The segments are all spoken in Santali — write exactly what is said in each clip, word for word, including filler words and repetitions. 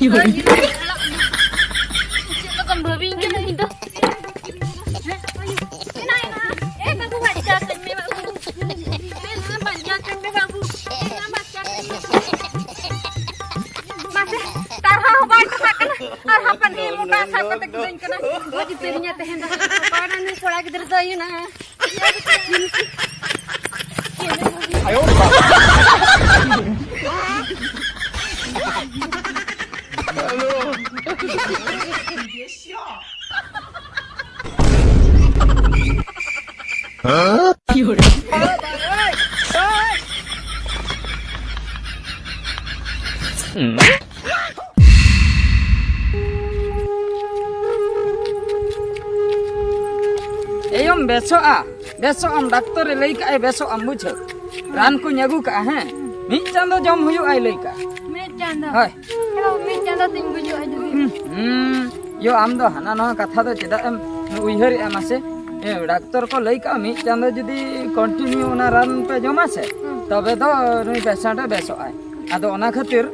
ᱪᱮᱫ ᱞᱮᱠᱟᱢ ᱵᱷᱟᱹᱵᱤᱧ ᱠᱟᱱᱟ ᱤᱧ ᱫᱚ? ᱦᱮᱸ, ᱟᱭᱳ, ᱮᱱᱟ, ᱮᱱᱟ᱾ ᱮ, ᱵᱟᱹᱵᱩ, ᱵᱟᱧᱪᱟᱣ ᱠᱟᱹᱧ ᱢᱮ, ᱵᱟᱹᱵᱩ᱾ ᱮ, ᱵᱟᱧᱪᱟᱣ ᱠᱟᱹᱧ ᱢᱮ, ᱵᱟᱹᱵᱩ᱾ ᱮ, ᱵᱟᱧᱪᱟᱣ ᱠᱟᱹᱧ ᱢᱮ᱾ ᱢᱟᱥᱮ, ᱛᱟᱨᱦᱟ ᱦᱚᱸ ᱵᱟᱭ ᱴᱷᱟᱠᱟᱜ ᱠᱟᱱᱟ᱾ ᱟᱨ ᱦᱟᱯᱟᱱ ᱦᱮ ᱢᱚᱴᱟ ᱥᱟᱵ ᱠᱟᱛᱮ ᱠᱩᱫᱟᱹᱧ ᱠᱟᱱᱟ᱾ ᱜᱚᱡ ᱩᱛᱟᱹᱨᱤᱧᱟ ᱛᱮᱦᱮᱧ ᱫᱚ᱾ ᱚᱠᱟᱭᱮᱱᱟ ᱱᱩᱭ ᱠᱚᱲᱟ ᱜᱤᱫᱽᱨᱟᱹ ᱫᱚ ᱟᱭᱩᱱᱟ? ᱮᱭᱚᱢ ᱵᱮᱥᱚᱜᱼᱟ, ᱵᱮᱥᱚᱜ ᱟᱢ, ᱰᱟᱠᱛᱚᱨ ᱮ ᱞᱟᱹᱭ ᱠᱟᱜᱼᱟᱭ ᱵᱮᱥᱚᱜ ᱟᱢ, ᱵᱩᱡᱷᱟᱹᱣ᱾ ᱨᱟᱱ ᱠᱚᱧ ᱟᱹᱜᱩ ᱠᱟᱜᱼᱟ, ᱦᱮᱸ, ᱢᱤᱫ ᱪᱟᱸᱫᱚ ᱡᱚᱢ ᱦᱩᱭᱩᱜᱼᱟᱭ ᱞᱟᱹᱭ ᱠᱟᱜᱼᱟ᱾ ᱢᱤᱫ ᱪᱟᱸᱫᱚ? ᱦᱳᱭ᱾ ᱦᱮᱸ ᱵᱟᱹᱵᱩ, ᱢᱤᱫ ᱪᱟᱸᱫᱚ ᱛᱤᱧ ᱜᱩᱡᱩᱜᱼᱟ ᱡᱩᱫᱤ᱾ ᱦᱩᱸ, ᱦᱩᱸ᱾ ᱭᱳ, ᱟᱢ ᱫᱚ ᱦᱟᱱᱟ ᱱᱚᱣᱟ ᱠᱟᱛᱷᱟ ᱫᱚ ᱪᱮᱫᱟᱜ ᱮᱢ ᱩᱭᱦᱟᱹᱨᱮᱜᱼᱟ ᱢᱟᱥᱮ? ᱮ, ᱰᱟᱠᱛᱚᱨ ᱠᱚ ᱞᱟᱹᱭ ᱠᱟᱜᱼᱟ, ᱢᱤᱫ ᱪᱟᱸᱫᱚ ᱡᱩᱫᱤ continue ᱚᱱᱟ ᱨᱟᱱ ᱯᱮ ᱡᱚᱢᱟ ᱥᱮ, ᱦᱩᱸ᱾ ᱛᱚᱵᱮ ᱫᱚ ᱱᱩᱭ patient ᱮ ᱵᱮᱥᱚᱜᱼᱟᱭ᱾ ᱟᱫᱚ ᱚᱱᱟ ᱠᱷᱟᱹᱛᱤᱨ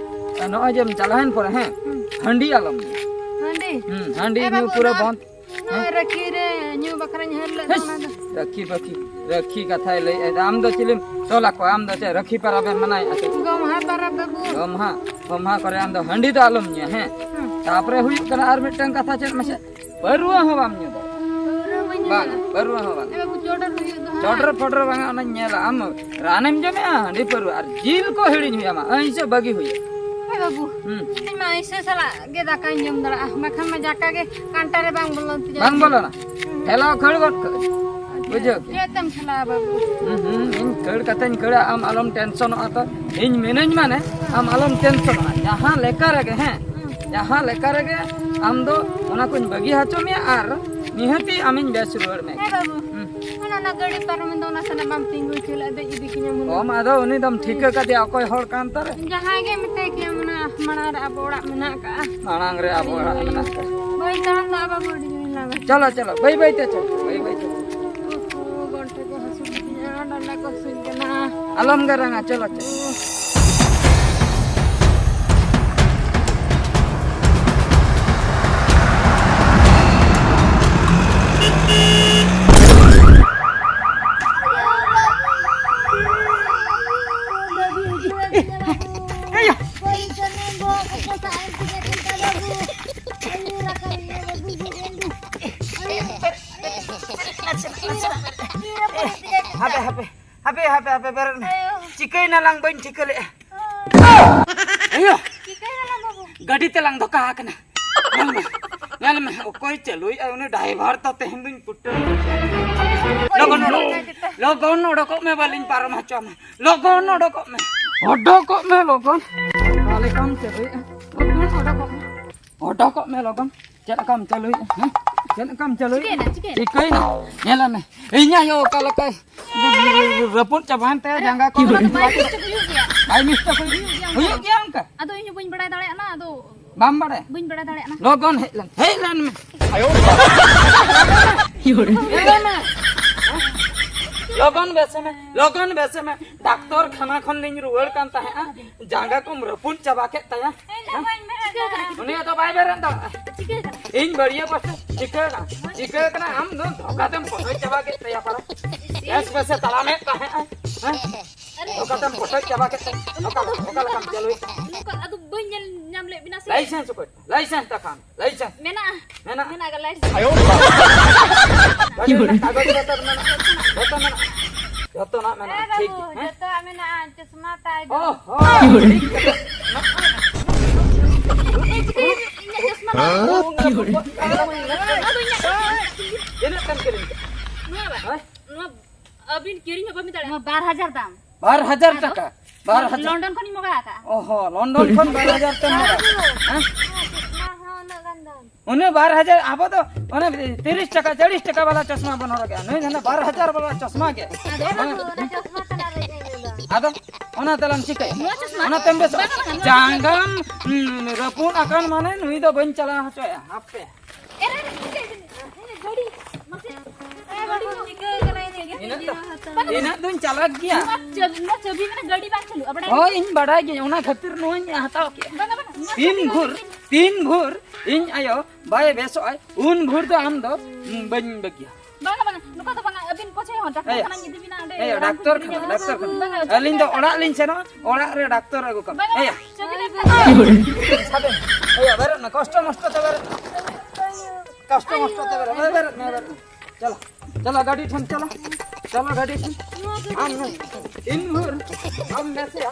ᱱᱚᱜᱼᱚᱭ ᱡᱮᱢ ᱪᱟᱞᱟᱣᱮᱱ ᱯᱚᱨᱮ, ᱦᱮᱸ, ᱦᱩᱸ᱾ ᱦᱟᱺᱰᱤ ᱟᱞᱚᱢ ᱧᱩᱭᱟ᱾ ᱦᱟᱺᱰᱤ? ᱦᱩᱸ, ᱦᱟᱺᱰᱤ ᱮ ᱧᱩ ᱵᱟᱹᱵᱩ, ᱯᱩᱨᱟᱹ ᱚᱱᱟ ᱵᱚᱱᱫ᱾ ᱱᱚᱣᱟ ᱦᱮᱸ? ᱨᱟᱹᱠᱷᱤ ᱨᱮ ᱧᱩ ᱵᱟᱠᱷᱨᱟᱧ ᱦᱟᱹᱨ ᱞᱮᱫ ᱫᱚ ᱦᱮᱥ, ᱚᱱᱟ ᱫᱚ᱾ ᱨᱟᱹᱠᱷᱤ, ᱨᱟᱹᱠᱷᱤ, ᱨᱟᱹᱠᱷᱤ ᱠᱟᱛᱷᱟᱭ ᱞᱟᱹᱭᱮᱫ᱾ ᱟᱢ ᱫᱚ ᱪᱤᱞᱤᱢ ᱛᱚᱞ ᱟᱠᱚᱣᱟ? ᱟᱢ ᱫᱚ ᱪᱮᱫ ᱨᱟᱹᱠᱷᱤ ᱯᱟᱨᱟᱵᱽ ᱮᱢ ᱢᱟᱱᱟᱣᱮᱫᱼᱟ ᱥᱮ ᱪᱮᱫ? ᱜᱚᱢᱦᱟ ᱯᱟᱨᱟᱵᱽ ᱵᱟᱹᱵᱩ᱾ ᱜᱚᱢᱦᱟ, ᱜᱚᱢᱦᱟ ᱠᱚᱨᱮ ᱟᱢ ᱫᱚ ᱦᱟᱺᱰᱤ ᱫᱚ ᱟᱞᱚᱢ ᱧᱩᱭᱟ, ᱦᱮᱸ? ᱦᱮᱸ᱾ ᱛᱟᱯᱚᱨᱮ ᱦᱩᱭᱩᱜ ᱠᱟᱱᱟ ᱟᱨ ᱢᱤᱫᱴᱟᱝ ᱠᱟᱛᱷᱟ, ᱪᱮᱫ ᱢᱟᱥᱮ? ᱯᱟᱹᱨᱩᱣᱟᱹ ᱦᱚᱸ ᱵᱟᱢ ᱧᱩ ᱫᱟᱲᱮᱭᱟᱜᱼᱟ᱾ ᱯᱟᱹᱣᱨᱟᱹ ᱵᱟᱹᱧ ᱧᱩᱭᱟ᱾ ᱵᱟᱝ, ᱯᱟᱹᱨᱩᱣᱟᱹ ᱦᱚᱸ ᱵᱟᱝ᱾ ᱮ ᱵᱟᱹᱵᱩ, ᱪᱚᱰᱚᱨ ᱦᱩᱭᱩᱜ ᱫᱚ ᱦᱟᱸᱜ᱾ ᱪᱚᱰᱚᱨ ᱯᱷᱚᱰᱚᱨ ᱵᱟᱝᱟ, ᱚᱱᱟᱧ ᱧᱮᱞᱟ᱾ ᱟᱢ ᱨᱟᱱᱮᱢ ᱡᱚᱢᱮᱜᱼᱟ, ᱦᱟᱺᱰᱤ ᱯᱟᱹᱨᱩᱣᱟᱹ, ᱟᱨ ᱡᱤᱞ ᱠᱚ ᱦᱤᱲᱤᱧ ᱦᱩᱭ ᱟᱢᱟ, ᱟᱹᱭᱥᱟᱹ ᱵᱟᱹᱜᱤ ᱦᱩᱭᱩᱜᱼᱟ᱾ ᱦᱮᱸ ᱵᱟᱹᱵᱩ, ᱦᱩᱸ᱾ ᱤᱧ ᱢᱟ ᱟᱹᱭᱥᱟᱹ ᱥᱟᱞᱟᱜ ᱜᱮ ᱫᱟᱠᱟᱧ ᱡᱚᱢ ᱫᱟᱲᱮᱭᱟᱜᱼᱟ, ᱵᱟᱠᱷᱟᱱ ᱢᱟ ᱫᱟᱠᱟ ᱜᱮ ᱠᱟᱱᱴᱟ ᱨᱮ ᱵᱟᱝ ᱵᱚᱞᱚᱱ ᱛᱤᱧᱟ᱾ ᱵᱟᱝ ᱵᱚᱞᱚᱱᱟ? ᱦᱩᱸ᱾ ᱴᱷᱮᱞᱟᱣ ᱠᱷᱟᱹᱲ ᱜᱚᱫ ᱠᱟᱜ᱾ ᱵᱩᱡᱷᱟᱹᱣ ᱠᱮᱫ? ᱪᱮᱫ ᱛᱮᱢ ᱴᱷᱮᱞᱟᱣᱟ ᱵᱟᱹᱵᱩ? ᱦᱩᱸ, ᱦᱩᱸ, ᱤᱧ ᱠᱷᱟᱹᱲ ᱠᱟᱛᱮᱧ ᱠᱷᱟᱹᱲᱟ, ᱟᱢ ᱟᱞᱚᱢ ᱴᱮᱱᱥᱚᱱᱚᱜᱼᱟ ᱛᱚ᱾ ᱤᱧ ᱢᱤᱱᱟᱹᱧ ᱢᱟᱱᱮ ᱟᱢ ᱟᱞᱚᱢ ᱴᱮᱱᱥᱚᱱᱚᱜᱼᱟ᱾ ᱡᱟᱦᱟᱸ ᱞᱮᱠᱟ ᱨᱮᱜᱮ, ᱦᱮᱸ, ᱦᱩᱸ᱾ ᱡᱟᱦᱟᱸ ᱞᱮᱠᱟ ᱨᱮᱜᱮ ᱟᱢ ᱫᱚ ᱚᱱᱟ ᱠᱚᱧ ᱵᱟᱹᱜᱤ ᱦᱚᱪᱚ ᱢᱮᱭᱟ ᱟᱨ ᱱᱤᱦᱟᱹᱛᱤ ᱟᱢᱤᱧ ᱵᱮᱥ ᱨᱩᱣᱟᱹᱲ ᱢᱮ᱾ ᱦᱮᱸ ᱵᱟᱹᱵᱩ᱾ ᱦᱩᱸ᱾ ᱚᱱᱟ, ᱚᱱᱟ ᱜᱟᱹᱰᱤ ᱯᱟᱨᱚᱢᱮᱱ ᱫᱚ, ᱚᱱᱟ ᱥᱮᱱᱟᱜ ᱵᱟᱢ ᱛᱤᱸᱜᱩ ᱦᱚᱪᱚ ᱞᱮᱫ ᱫᱚ, ᱤᱫᱤ ᱠᱤᱧᱟᱢ ᱦᱩᱱᱟᱹᱝ᱾ ᱚᱢ, ᱟᱫᱚ ᱩᱱᱤ ᱫᱚᱢ ᱴᱷᱤᱠᱟᱹ ᱠᱟᱫᱮᱭᱟ ᱚᱠᱚᱭ ᱦᱚᱲ ᱠᱟᱱ ᱛᱟᱞᱮ? ᱡᱟᱦᱟᱸᱭ ᱜᱮ ᱢᱮᱛᱟᱭ ᱠᱮᱭᱟᱢ, ᱚᱱᱟ ᱢᱟᱲᱟᱝ ᱨᱮ ᱟᱵᱚ ᱚᱲᱟᱜ ᱢᱮᱱᱟᱜ ᱟᱠᱟᱜᱼᱟ᱾ ᱢᱟᱲᱟᱝ ᱨᱮ ᱟᱵᱚ ᱚᱲᱟᱜ ᱢᱮᱱᱟᱜ ᱟᱠᱟᱫ᱾ ᱵᱟᱹᱧ ᱛᱟᱲᱟᱢ ᱫᱟ ᱵᱟᱹᱵᱩ, ᱟᱹᱰᱤ ᱡᱳᱨᱤᱧ ᱞᱟᱸᱜᱟ᱾ ᱪᱚᱞᱚ, ᱪᱚᱞᱚ, ᱵᱟᱹᱭ ᱵᱟᱹᱭ ᱛᱮ ᱪᱚᱞᱚ, ᱵᱟᱹᱭ ᱵᱟᱹᱭ ᱛᱮ᱾ ᱩᱯᱷᱩ, ᱜᱚᱱᱴᱷᱮ ᱠᱚ ᱦᱟᱹᱥᱩ ᱠᱤᱫᱤᱧᱟ, ᱰᱟᱸᱰᱟ ᱠᱚ ᱦᱟᱹᱥᱩᱧ ᱠᱟᱱᱟ᱾ ᱟᱞᱚᱢ ᱜᱮ ᱨᱟᱸᱜᱟ, ᱪᱚᱞᱚ, ᱪᱚᱞᱚ᱾ ᱦᱟᱯᱮ, ᱦᱟᱯᱮ, ᱦᱟᱯᱮ, ᱦᱟᱯᱮ, ᱵᱮᱨᱮᱫ ᱢᱮ᱾ ᱟᱭᱳ᱾ ᱪᱤᱠᱟᱹᱭᱮᱱᱟ ᱞᱟᱝ ᱵᱟᱹᱧ ᱴᱷᱤᱠᱟᱹ ᱞᱮᱫᱼᱟ᱾ ᱟᱭᱳ᱾ ᱪᱤᱠᱟᱹᱭᱮᱱᱟ ᱞᱟᱝ ᱵᱟᱹᱵᱩ? ᱜᱟᱹᱰᱤ ᱛᱮᱞᱟᱝ ᱫᱷᱚᱠᱟ ᱟᱠᱟᱱᱟ᱾ ᱧᱮᱞ ᱢᱮ, ᱧᱮᱞ ᱢᱮ, ᱚᱠᱚᱭ ᱪᱟᱹᱞᱩᱭᱮᱫᱼᱟ ᱩᱱᱤ ᱰᱟᱭᱵᱷᱟᱨ ᱛᱚ ᱛᱮᱦᱮᱧ ᱫᱩᱧ ᱯᱩᱴᱟᱹᱣ᱾ ᱞᱚᱜᱚᱱ ᱚᱰᱚᱠ, ᱞᱚᱜᱚᱱ ᱚᱰᱚᱠᱚᱜ ᱢᱮ, ᱵᱟᱹᱞᱤᱧ ᱯᱟᱨᱚᱢ ᱦᱚᱪᱚ ᱢᱮ᱾ ᱞᱚᱜᱚᱱ ᱚᱰᱚᱠᱚᱜ ᱢᱮ, ᱚᱰᱚᱠᱚᱜ ᱢᱮ ᱞᱚᱜᱚᱱ᱾ ᱛᱟᱦᱞᱮ ᱠᱷᱟᱱ ᱪᱟᱹᱞᱩᱭᱮᱫᱼᱟ᱾ ᱞᱚᱜᱚᱱ ᱚᱰᱚᱠᱚᱜ ᱢᱮ᱾ ᱚᱰᱚᱠᱚᱜ ᱢᱮ ᱞᱚᱜᱚᱱ᱾ ᱪᱮᱫ ᱞᱮᱠᱟᱢ ᱪᱟᱹᱞᱩᱭᱮᱫᱼᱟ? ᱦᱮᱸ? ᱪᱮᱫ ᱞᱮᱠᱟᱢ ᱪᱟᱹᱞᱩᱭᱮᱫᱼᱟ? ᱪᱤᱠᱟᱹᱭᱮᱱᱟ? ᱪᱤᱠᱟᱹᱭᱮᱱᱟ? ᱪᱤᱠᱟᱹᱭᱮᱱᱟ? ᱧᱮᱞ ᱢᱮ, ᱤᱧ ᱟᱭᱳ ᱚᱠᱟ ᱞᱮᱠᱟᱭ ᱨᱟᱹᱯᱩᱫ ᱪᱟᱵᱟᱭᱮᱱ ᱛᱟᱭᱟ ᱡᱟᱸᱜᱟ ᱠᱚ᱾ ᱚᱱᱟ ᱫᱚ ᱵᱟᱭ ᱢᱤᱥᱴᱮᱠ ᱦᱩᱭᱩᱜ ᱜᱮᱭᱟ᱾ ᱵᱟᱭ ᱢᱤᱥᱴᱮᱠ ᱦᱩᱭᱩᱜ ᱜᱮᱭᱟ᱾ ᱦᱩᱭᱩᱜ ᱜᱮᱭᱟ ᱚᱱᱠᱟ? ᱟᱫᱚ ᱤᱧ ᱦᱚᱸ ᱵᱟᱹᱧ ᱵᱟᱲᱟᱭ ᱫᱟᱲᱮᱭᱟᱜᱼᱟ ᱱᱟ, ᱟᱫᱚ ᱵᱟᱢ ᱵᱟᱲᱟᱭᱟ? ᱵᱟᱹᱧ ᱵᱟᱲᱟᱭ ᱫᱟᱲᱮᱭᱟᱜᱼᱟ ᱱᱟ᱾ ᱞᱚᱜᱚᱱ ᱦᱮᱡ ᱞᱮᱱ, ᱦᱮᱡ ᱞᱮᱱ ᱢᱮ᱾ ᱦᱮᱡ ᱞᱮᱱ ᱢᱮ᱾ ᱞᱚᱜᱚᱱ ᱵᱮᱥᱮ ᱢᱮ, ᱞᱚᱜᱚᱱ ᱵᱮᱥᱮ ᱢᱮ᱾ ᱰᱟᱠᱛᱚᱨ ᱠᱷᱟᱱᱟ ᱠᱷᱚᱱ ᱞᱤᱧ ᱨᱩᱣᱟᱹᱲ ᱠᱟᱱ ᱛᱟᱦᱮᱸᱜᱼᱟ, ᱡᱟᱸᱜᱟ ᱠᱚᱢ ᱨᱟᱹᱯᱩᱫ ᱪᱟᱵᱟ ᱠᱮᱫ ᱛᱟᱭᱟ᱾ ᱦᱮᱸ? ᱩᱱᱤ ᱫᱚ ᱵᱟᱭ ᱵᱮᱨᱮᱫ ᱫᱟᱲᱮᱭᱟᱜᱼᱟ᱾ ᱤᱧ ᱵᱟᱹᱲᱤᱭᱟᱹ ᱯᱟᱥᱮ ᱪᱤᱠᱟᱹ ᱠᱟᱱᱟ? ᱪᱤᱠᱟᱹ ᱠᱟᱱᱟ? ᱟᱢ ᱫᱚ ᱫᱷᱚᱠᱟ ᱛᱮᱢ ᱯᱚᱴᱚᱡ ᱪᱟᱵᱟ ᱠᱮᱫ ᱛᱟᱭᱟ ᱯᱟᱨᱟ᱾ ᱵᱮᱥ ᱵᱮᱥᱮ ᱛᱟᱲᱟᱢᱮᱫ ᱛᱟᱦᱮᱸᱜᱼᱟ᱾ ᱦᱮᱸ? ᱫᱷᱚᱠᱟ ᱛᱮᱢ ᱯᱚᱴᱚᱡ ᱪᱟᱵᱟ ᱠᱮᱫ ᱛᱟᱭᱟ᱾ ᱚᱠᱟ, ᱚᱠᱟ ᱞᱮᱠᱟᱢ ᱪᱟᱹᱞᱩᱭᱮᱫ ᱛᱟᱦᱮᱸᱜᱼᱟ? ᱱᱚᱝᱠᱟ ᱟᱫᱚ ᱵᱟᱹᱧ ᱧᱮᱞ ᱧᱟᱢ ᱞᱮᱫ ᱵᱤᱱᱟ ᱥᱮ᱾ ᱞᱟᱭᱥᱮᱱᱥ ᱚᱠᱚᱭ? ᱞᱟᱭᱥᱮᱱᱥ ᱛᱟᱠᱷᱟᱱ, ᱞᱟᱭᱥᱮᱱᱥ᱾ ᱢᱮᱱᱟᱜᱼᱟ᱾ ᱢᱮᱱᱟᱜᱼᱟ᱾ ᱢᱮᱱᱟᱜ ᱜᱮ ᱞᱟᱭᱥᱮᱱᱥ᱾ ᱟᱭᱳ ᱵᱟᱵᱟ᱾ ᱠᱟᱜᱚᱡᱽ ᱯᱚᱛᱚᱨ ᱢᱮᱱᱟᱜᱼᱟ᱾ ᱡᱚᱛᱚ ᱢᱮᱱᱟᱜᱼᱟ᱾ ᱡᱚᱛᱚᱱᱟᱜ ᱢᱮᱱᱟᱜᱼᱟ᱾ ᱦᱮᱸ ᱴᱷᱤᱠ ᱵᱟᱹᱵᱩ, ᱜᱮᱭᱟ᱾ ᱦᱮᱸ? ᱡᱚᱛᱚᱣᱟᱜ ᱢᱮᱱᱟᱜᱼᱟ᱾ ᱪᱚᱥᱢᱟ ᱛᱟᱭ ᱫᱚ᱾ ᱚ, ᱦᱚᱸ, ᱴᱷᱤᱠ ᱜᱮᱭᱟ᱾ ᱤᱧᱟᱹᱜ ᱪᱚᱥᱢᱟ ᱫᱚ᱾ ᱚᱱᱟ ᱫᱚ ᱤᱧᱟᱹᱜ ᱪᱚᱥᱢᱟ᱾ ᱛᱤᱱᱟᱹᱜ ᱛᱮᱢ ᱠᱤᱨᱤᱧ ᱠᱮᱫᱟ? ᱱᱚᱣᱟ ᱵᱟ-, ᱦᱮᱸ? ᱱᱚᱣᱟ ᱟᱹᱵᱤᱱ ᱠᱤᱨᱤᱧ ᱦᱚᱸ ᱵᱟᱹᱵᱤᱱ ᱫᱟᱲᱮᱭᱟᱜᱼᱟ᱾ ᱱᱚᱣᱟ ᱵᱟᱨ ᱦᱟᱡᱟᱨ ᱫᱟᱢ᱾ ᱵᱟᱨ ᱦᱟᱡᱟᱨ ᱟᱫᱚ? ᱴᱟᱠᱟ? ᱵᱟᱨ ᱦᱟᱡᱟᱨ? ᱞᱚᱱᱰᱚᱱ ᱠᱷᱚᱱᱤᱧ ᱢᱚᱜᱟ ᱟᱠᱟᱫᱼᱟ᱾ ᱚ ᱦᱚᱸ, ᱞᱚᱱᱰᱚᱱ ᱠᱷᱚᱱ ᱵᱟᱨ ᱦᱟᱡᱟᱨ ᱛᱮᱢ ᱢᱚᱜᱟ ᱟᱠᱟᱫᱼᱟ? ᱦᱮᱸ? ᱪᱚᱥᱢᱟ ᱦᱚᱸ ᱩᱱᱟᱹᱜ ᱜᱟᱱ ᱫᱟᱢ᱾ ᱩᱱᱟᱹᱜ ᱵᱟᱨ ᱦᱟᱡᱟᱨ, ᱟᱵᱚ ᱫᱚ ᱚᱱᱮ ᱛᱤᱨᱤᱥ ᱴᱟᱠᱟ, ᱪᱚᱞᱞᱤᱥ ᱴᱟᱠᱟ ᱵᱟᱞᱟ ᱪᱚᱥᱢᱟ ᱵᱚᱱ ᱦᱚᱨᱚᱜᱟ᱾ ᱱᱩᱭ ᱫᱚ ᱦᱟᱱᱮ ᱵᱟᱨ ᱦᱟᱡᱟᱨ ᱵᱟᱞᱟ ᱪᱚᱥᱢᱟ ᱜᱮ᱾ ᱟᱫᱚ ᱚᱱᱟ ᱫᱚ ᱚᱱᱟ ᱪᱚᱥᱢᱟ ᱛᱟᱱᱟᱜ ᱨᱮ ᱤᱧ ᱫᱚ᱾ ᱟᱫᱚ ᱚᱱᱟ ᱛᱮᱞᱟᱝ ᱪᱤᱠᱟᱹᱭᱟ? ᱱᱚᱣᱟ ᱪᱚᱥᱢᱟ ᱚᱱᱟ ᱛᱮᱢ ᱵᱮᱥᱚᱜᱼᱟ? ᱵᱟᱝᱟ, ᱵᱟᱝᱟ, ᱱᱚᱣᱟ ᱡᱟᱸᱜᱟᱢ, ᱩᱸ, ᱨᱟᱹᱯᱩᱫ ᱟᱠᱟᱱ ᱢᱟᱱᱮ ᱱᱩᱭ ᱫᱚ ᱵᱟᱹᱧ ᱪᱟᱞᱟᱣ ᱦᱚᱪᱚᱭᱟ᱾ ᱦᱟᱯᱮ᱾ ᱮ, ᱨᱮ, ᱨᱮ, ᱪᱤᱠᱟᱹᱭ ᱫᱟᱹᱧ? ᱦᱮᱸ, ᱜᱟᱹᱰᱤ, ᱢᱟᱥᱮ᱾ ᱮ, ᱜᱟᱹᱰᱤ ᱪᱤᱠᱟᱹ ᱠᱟᱱᱟ ᱤᱧᱟᱹᱜ ᱜᱮ? ᱤᱱᱟᱹᱜ ᱫᱚ, ᱤᱱᱟᱹᱜ ᱫᱚᱧ ᱪᱟᱞᱟᱠ ᱜᱮᱭᱟ᱾ ᱱᱚᱣᱟ ᱪᱟᱹᱵᱤ, ᱱᱚᱣᱟ ᱪᱟᱹᱵᱤ ᱢᱟᱱᱮ ᱜᱟᱹᱰᱤ ᱵᱟᱝ ᱪᱟᱹᱞᱩᱜᱼᱟ, ᱵᱟᱰᱟᱭ ᱦᱳᱭ, ᱜᱮᱭᱟᱢ? ᱤᱧ ᱵᱟᱰᱟᱭ ᱜᱤᱭᱟᱹᱧ, ᱚᱱᱟ ᱠᱷᱟᱹᱛᱤᱨ ᱱᱚᱣᱟᱧ ᱦᱟᱛᱟᱣ ᱠᱮᱜᱼᱟ᱾ ᱵᱟᱝᱟ, ᱵᱟᱝᱟ, ᱱᱚᱣᱟ ᱛᱤᱱ ᱪᱟᱹᱵᱤ ᱵᱷᱳᱨ, ᱵᱟᱝ ᱛᱤᱱ ᱵᱷᱳᱨ ᱤᱧ ᱟᱭᱳ ᱵᱟᱭ ᱵᱮᱥᱚᱜ ᱟᱭ, ᱩᱱ ᱵᱷᱳᱨ ᱫᱚ ᱟᱢ ᱫᱚ, ᱩᱸ, ᱵᱟᱹᱧ ᱵᱟᱹᱜᱤᱭᱟ᱾ ᱵᱟᱝᱟ, ᱵᱟᱝᱟ, ᱱᱚᱝᱠᱟ ᱫᱚ ᱵᱟᱝᱟ, ᱟᱹᱵᱤᱱ ᱯᱟᱪᱷᱮ ᱰᱟᱠᱛᱚᱨ ᱮᱭ, ᱠᱷᱟᱱᱟ ᱤᱫᱤ ᱮᱭ, ᱵᱮᱱᱟ, ᱰᱟᱠᱛᱚᱨ ᱠᱷᱟᱱᱟ᱾ ᱵᱟᱝᱟ, ᱟᱹᱞᱤᱧ ᱫᱚ ᱚᱲᱟᱜ ᱞᱤᱧ ᱥᱮᱱᱚᱜᱼᱟ, ᱚᱲᱟᱜ ᱨᱮ ᱰᱟᱠᱛᱚᱨ ᱟᱹᱜᱩ ᱠᱚᱢ᱾ ᱵᱟᱝᱟ, ᱮᱭ, ᱪᱟᱹᱵᱤ ᱫᱚ ᱥᱟᱵᱮᱱ᱾ ᱮᱭ, ᱵᱮᱨᱮᱫ ᱢᱮ, ᱠᱚᱥᱴᱚ ᱢᱚᱥᱴᱚ ᱛᱮ ᱵᱮᱨᱮᱫ ᱢᱮ᱾ ᱠᱚᱥᱴᱚ ᱢᱚᱥᱴᱚ ᱛᱮ ᱵᱮᱨᱮᱫ ᱢᱮ, ᱵᱮᱨᱮᱫ ᱢᱮ, ᱵᱮᱨᱮᱫ ᱢᱮ᱾ ᱪᱚᱞᱚ, ᱪᱚᱞᱚ, ᱜᱟᱹᱰᱤ ᱴᱷᱮᱱ ᱪᱚᱞᱚ᱾ ᱪᱚᱞᱚ, ᱜᱟᱹᱰᱤ ᱴᱷᱮᱱ᱾ ᱟᱢ ᱱᱩ-, ᱤᱱ ᱵᱷᱳᱨ ᱟᱢ ᱢᱮᱥᱮᱭᱟ,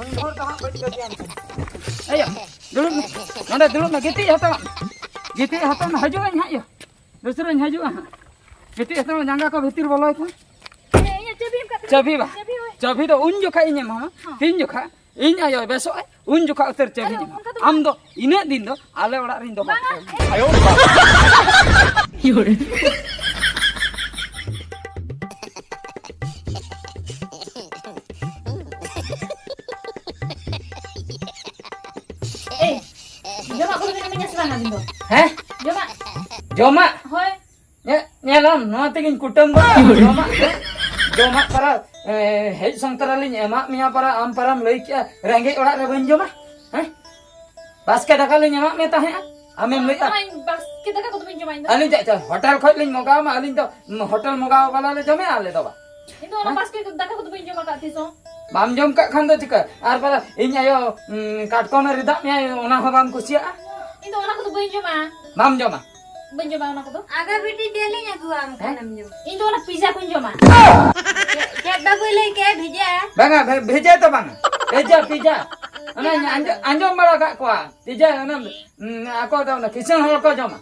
ᱩᱱ ᱵᱷᱳᱨ ᱫᱚ ᱦᱟᱸᱜ ᱵᱟᱹᱧ ᱵᱟᱹᱜᱤᱭᱟᱢ ᱠᱟᱱᱟ᱾ ᱮᱭ, ᱫᱩᱲᱩᱵ ᱢᱮ, ᱱᱚᱰᱮ ᱫᱩᱲᱩᱵ ᱢᱮ, ᱜᱤᱛᱤᱡ ᱦᱟᱛᱟᱲᱟᱜ ᱢᱮ᱾ ᱜᱤᱛᱤᱡ ᱦᱟᱛᱟᱲ ᱢᱮ, ᱦᱤᱡᱩᱜ ᱟᱹᱧ ᱦᱟᱸᱜ, ᱭᱟ᱾ ᱫᱩᱥᱨᱟᱹᱧ ᱦᱤᱡᱩᱜᱼᱟ ᱦᱟᱸᱜ᱾ ᱜᱤᱛᱤᱡ ᱦᱟᱛᱟᱲ ᱢᱮ, ᱡᱟᱸᱜᱟ ᱠᱚ ᱵᱷᱤᱛᱤᱨ ᱵᱚᱞᱚᱭ ᱛᱟᱢ᱾ ᱦᱮᱸ, ᱤᱧᱟᱹᱜ ᱪᱟᱹᱵᱤ ᱮᱢ ᱠᱟᱜ ᱛᱤᱧᱟ᱾ ᱪᱟᱹᱵᱤ ᱵᱟ? ᱪᱟᱹᱵᱤ ᱦᱳᱭ᱾ ᱪᱟᱹᱵᱤ ᱫᱚ ᱩᱱ ᱡᱚᱠᱷᱟᱜ ᱤᱧ ᱮᱢᱟᱢᱟ᱾ ᱦᱚᱸ᱾ ᱛᱤᱱ ᱡᱚᱠᱷᱟᱜ ᱤᱧ ᱟᱭᱳᱭ ᱵᱮᱥᱚᱜ ᱟᱭ, ᱩᱱ ᱡᱚᱠᱷᱟᱜ ᱩᱛᱟᱹᱨ ᱪᱟᱹᱵᱤᱧ ᱟᱫᱚ ᱮᱢᱟᱢᱟ᱾ ᱚᱱᱠᱟ ᱫᱚ ᱟᱢ ᱵᱟᱝ᱾ ᱫᱚ ᱤᱱᱟᱹᱜ ᱫᱤᱱ ᱫᱚ ᱟᱞᱮ ᱚᱲᱟᱜ ᱨᱤᱧ ᱫᱚᱦᱚ ᱵᱟᱝᱟ᱾ ᱠᱟᱠᱚᱣᱟ᱾ ᱮᱭ, ᱡᱚᱢᱟᱜ ᱠᱚᱫᱚ ᱵᱮᱱ ᱤᱢᱟᱹᱧᱟ ᱥᱮ ᱵᱟᱝᱟ ᱟᱹᱵᱤᱱ ᱫᱚ? ᱦᱮᱸ? ᱡᱚᱢᱟᱜ? ᱡᱚᱢᱟᱜ? ᱦᱳᱭ᱾ ᱧᱮ-, ᱧᱮᱞᱟᱢ, ᱱᱚᱣᱟ ᱛᱮᱜᱤᱧ ᱠᱩᱴᱟᱹᱢ ᱜᱚᱫ ᱠᱟᱢᱟ᱾ ᱡᱚᱢᱟᱜ, ᱦᱮᱸ? ᱡᱚᱢᱟᱜ ᱯᱟᱨᱟ, ᱮ, ᱦᱮᱡ ᱥᱚᱝ ᱛᱚᱨᱟ ᱞᱤᱧ ᱮᱢᱟᱜ ᱢᱮᱭᱟ ᱯᱟᱨᱟ, ᱟᱢ ᱯᱟᱨᱟᱢ ᱞᱟᱹᱭ ᱠᱮᱜᱼᱟ, ᱨᱮᱸᱜᱮᱡ ᱚᱲᱟᱜ ᱨᱮ ᱵᱟᱹᱧ ᱡᱚᱢᱟ? ᱦᱮᱸ? ᱵᱟᱥᱠᱮ ᱫᱟᱠᱟ ᱞᱤᱧ ᱮᱢᱟᱜ ᱢᱮ ᱛᱟᱦᱮᱸᱜᱼᱟ, ᱟᱢᱮᱢ ᱞᱟᱹᱭᱮᱜᱼᱟ᱾ ᱵᱟᱝ, ᱵᱟᱥᱠᱮ ᱫᱟᱠᱟ ᱠᱚᱫᱚ ᱵᱟᱹᱧ ᱡᱚᱢᱟ ᱤᱧ ᱫᱚ᱾ ᱟᱹᱞᱤᱧ ᱪᱮᱫ, ᱪᱮᱫ ᱦᱳᱴᱮᱞ ᱠᱷᱚᱡ ᱞᱤᱧ ᱢᱚᱜᱟᱣ ᱢᱟ, ᱟᱹᱞᱤᱧ ᱫᱚ, ᱩᱸ, ᱦᱳᱴᱮᱞ ᱢᱚᱜᱟᱣ ᱵᱟᱞᱟ ᱞᱮ ᱡᱚᱢᱮᱜᱼᱟ ᱟᱞᱮ ᱫᱚ ᱵᱟ᱾ ᱤᱧ ᱫᱚ ᱚᱱᱟ ᱦᱮᱸ? ᱵᱟᱥᱠᱮ ᱫᱟᱠᱟ ᱠᱚᱫᱚ ᱵᱟᱹᱧ ᱡᱚᱢ ᱟᱠᱟᱫ ᱛᱤᱥ ᱦᱚᱸ᱾ ᱵᱟᱢ ᱡᱚᱢ ᱠᱟᱜ ᱠᱷᱟᱱ ᱫᱚ ᱪᱤᱠᱟᱹ? ᱟᱨ ᱯᱟᱞᱮ ᱤᱧ ᱟᱭᱳ, ᱩᱸ, ᱠᱟᱴᱠᱚᱢᱮ ᱨᱤᱫᱟᱜ ᱢᱮᱭᱟ, ᱚᱱᱟ ᱦᱚᱸ ᱵᱟᱢ ᱠᱩᱥᱤᱭᱟᱜᱼᱟ? ᱤᱧ ᱫᱚ ᱚᱱᱟ ᱠᱚᱫᱚ ᱵᱟᱹᱧ ᱡᱚᱢᱟ᱾ ᱵᱟᱢ ᱡᱚᱢᱟ? ᱵᱟᱹᱧ ᱡᱚᱢᱟ ᱚᱱᱟ ᱠᱚᱫᱚ᱾ ᱟᱜᱟ ᱵᱤᱴᱤ, ᱪᱮᱫ ᱞᱤᱧ ᱟᱹᱜᱩᱣᱟᱢ ᱦᱮᱸ? ᱠᱟᱱᱟᱢ ᱡᱚᱢ? ᱤᱧ ᱫᱚ ᱚᱱᱟ ᱯᱤᱡᱟ ᱠᱚᱧ ᱡᱚᱢᱟ᱾ ᱪᱮᱫ, ᱪᱮᱫ ᱵᱟᱹᱵᱩᱭ ᱞᱟᱹᱭ ᱠᱮᱫ, ᱵᱷᱮᱡᱟ? ᱵᱟᱝᱟ, ᱵᱷᱮ-, ᱵᱷᱮᱡᱟ ᱫᱚ ᱵᱟᱝᱟ᱾ ᱯᱤᱡᱟ, ᱯᱤᱡᱟ᱾ ᱚᱱᱟ ᱟᱸᱡᱚ-, ᱟᱸᱡᱚᱢ ᱵᱟᱲᱟ ᱠᱟᱜ ᱠᱚᱣᱟ᱾ ᱯᱤᱡᱟ, ᱚᱱᱟ, ᱩᱸ, ᱟᱠᱚ ᱫᱚ ᱚᱱᱟ ᱠᱤᱥᱟᱹᱬ ᱦᱚᱲ ᱠᱚ ᱡᱚᱢᱟ᱾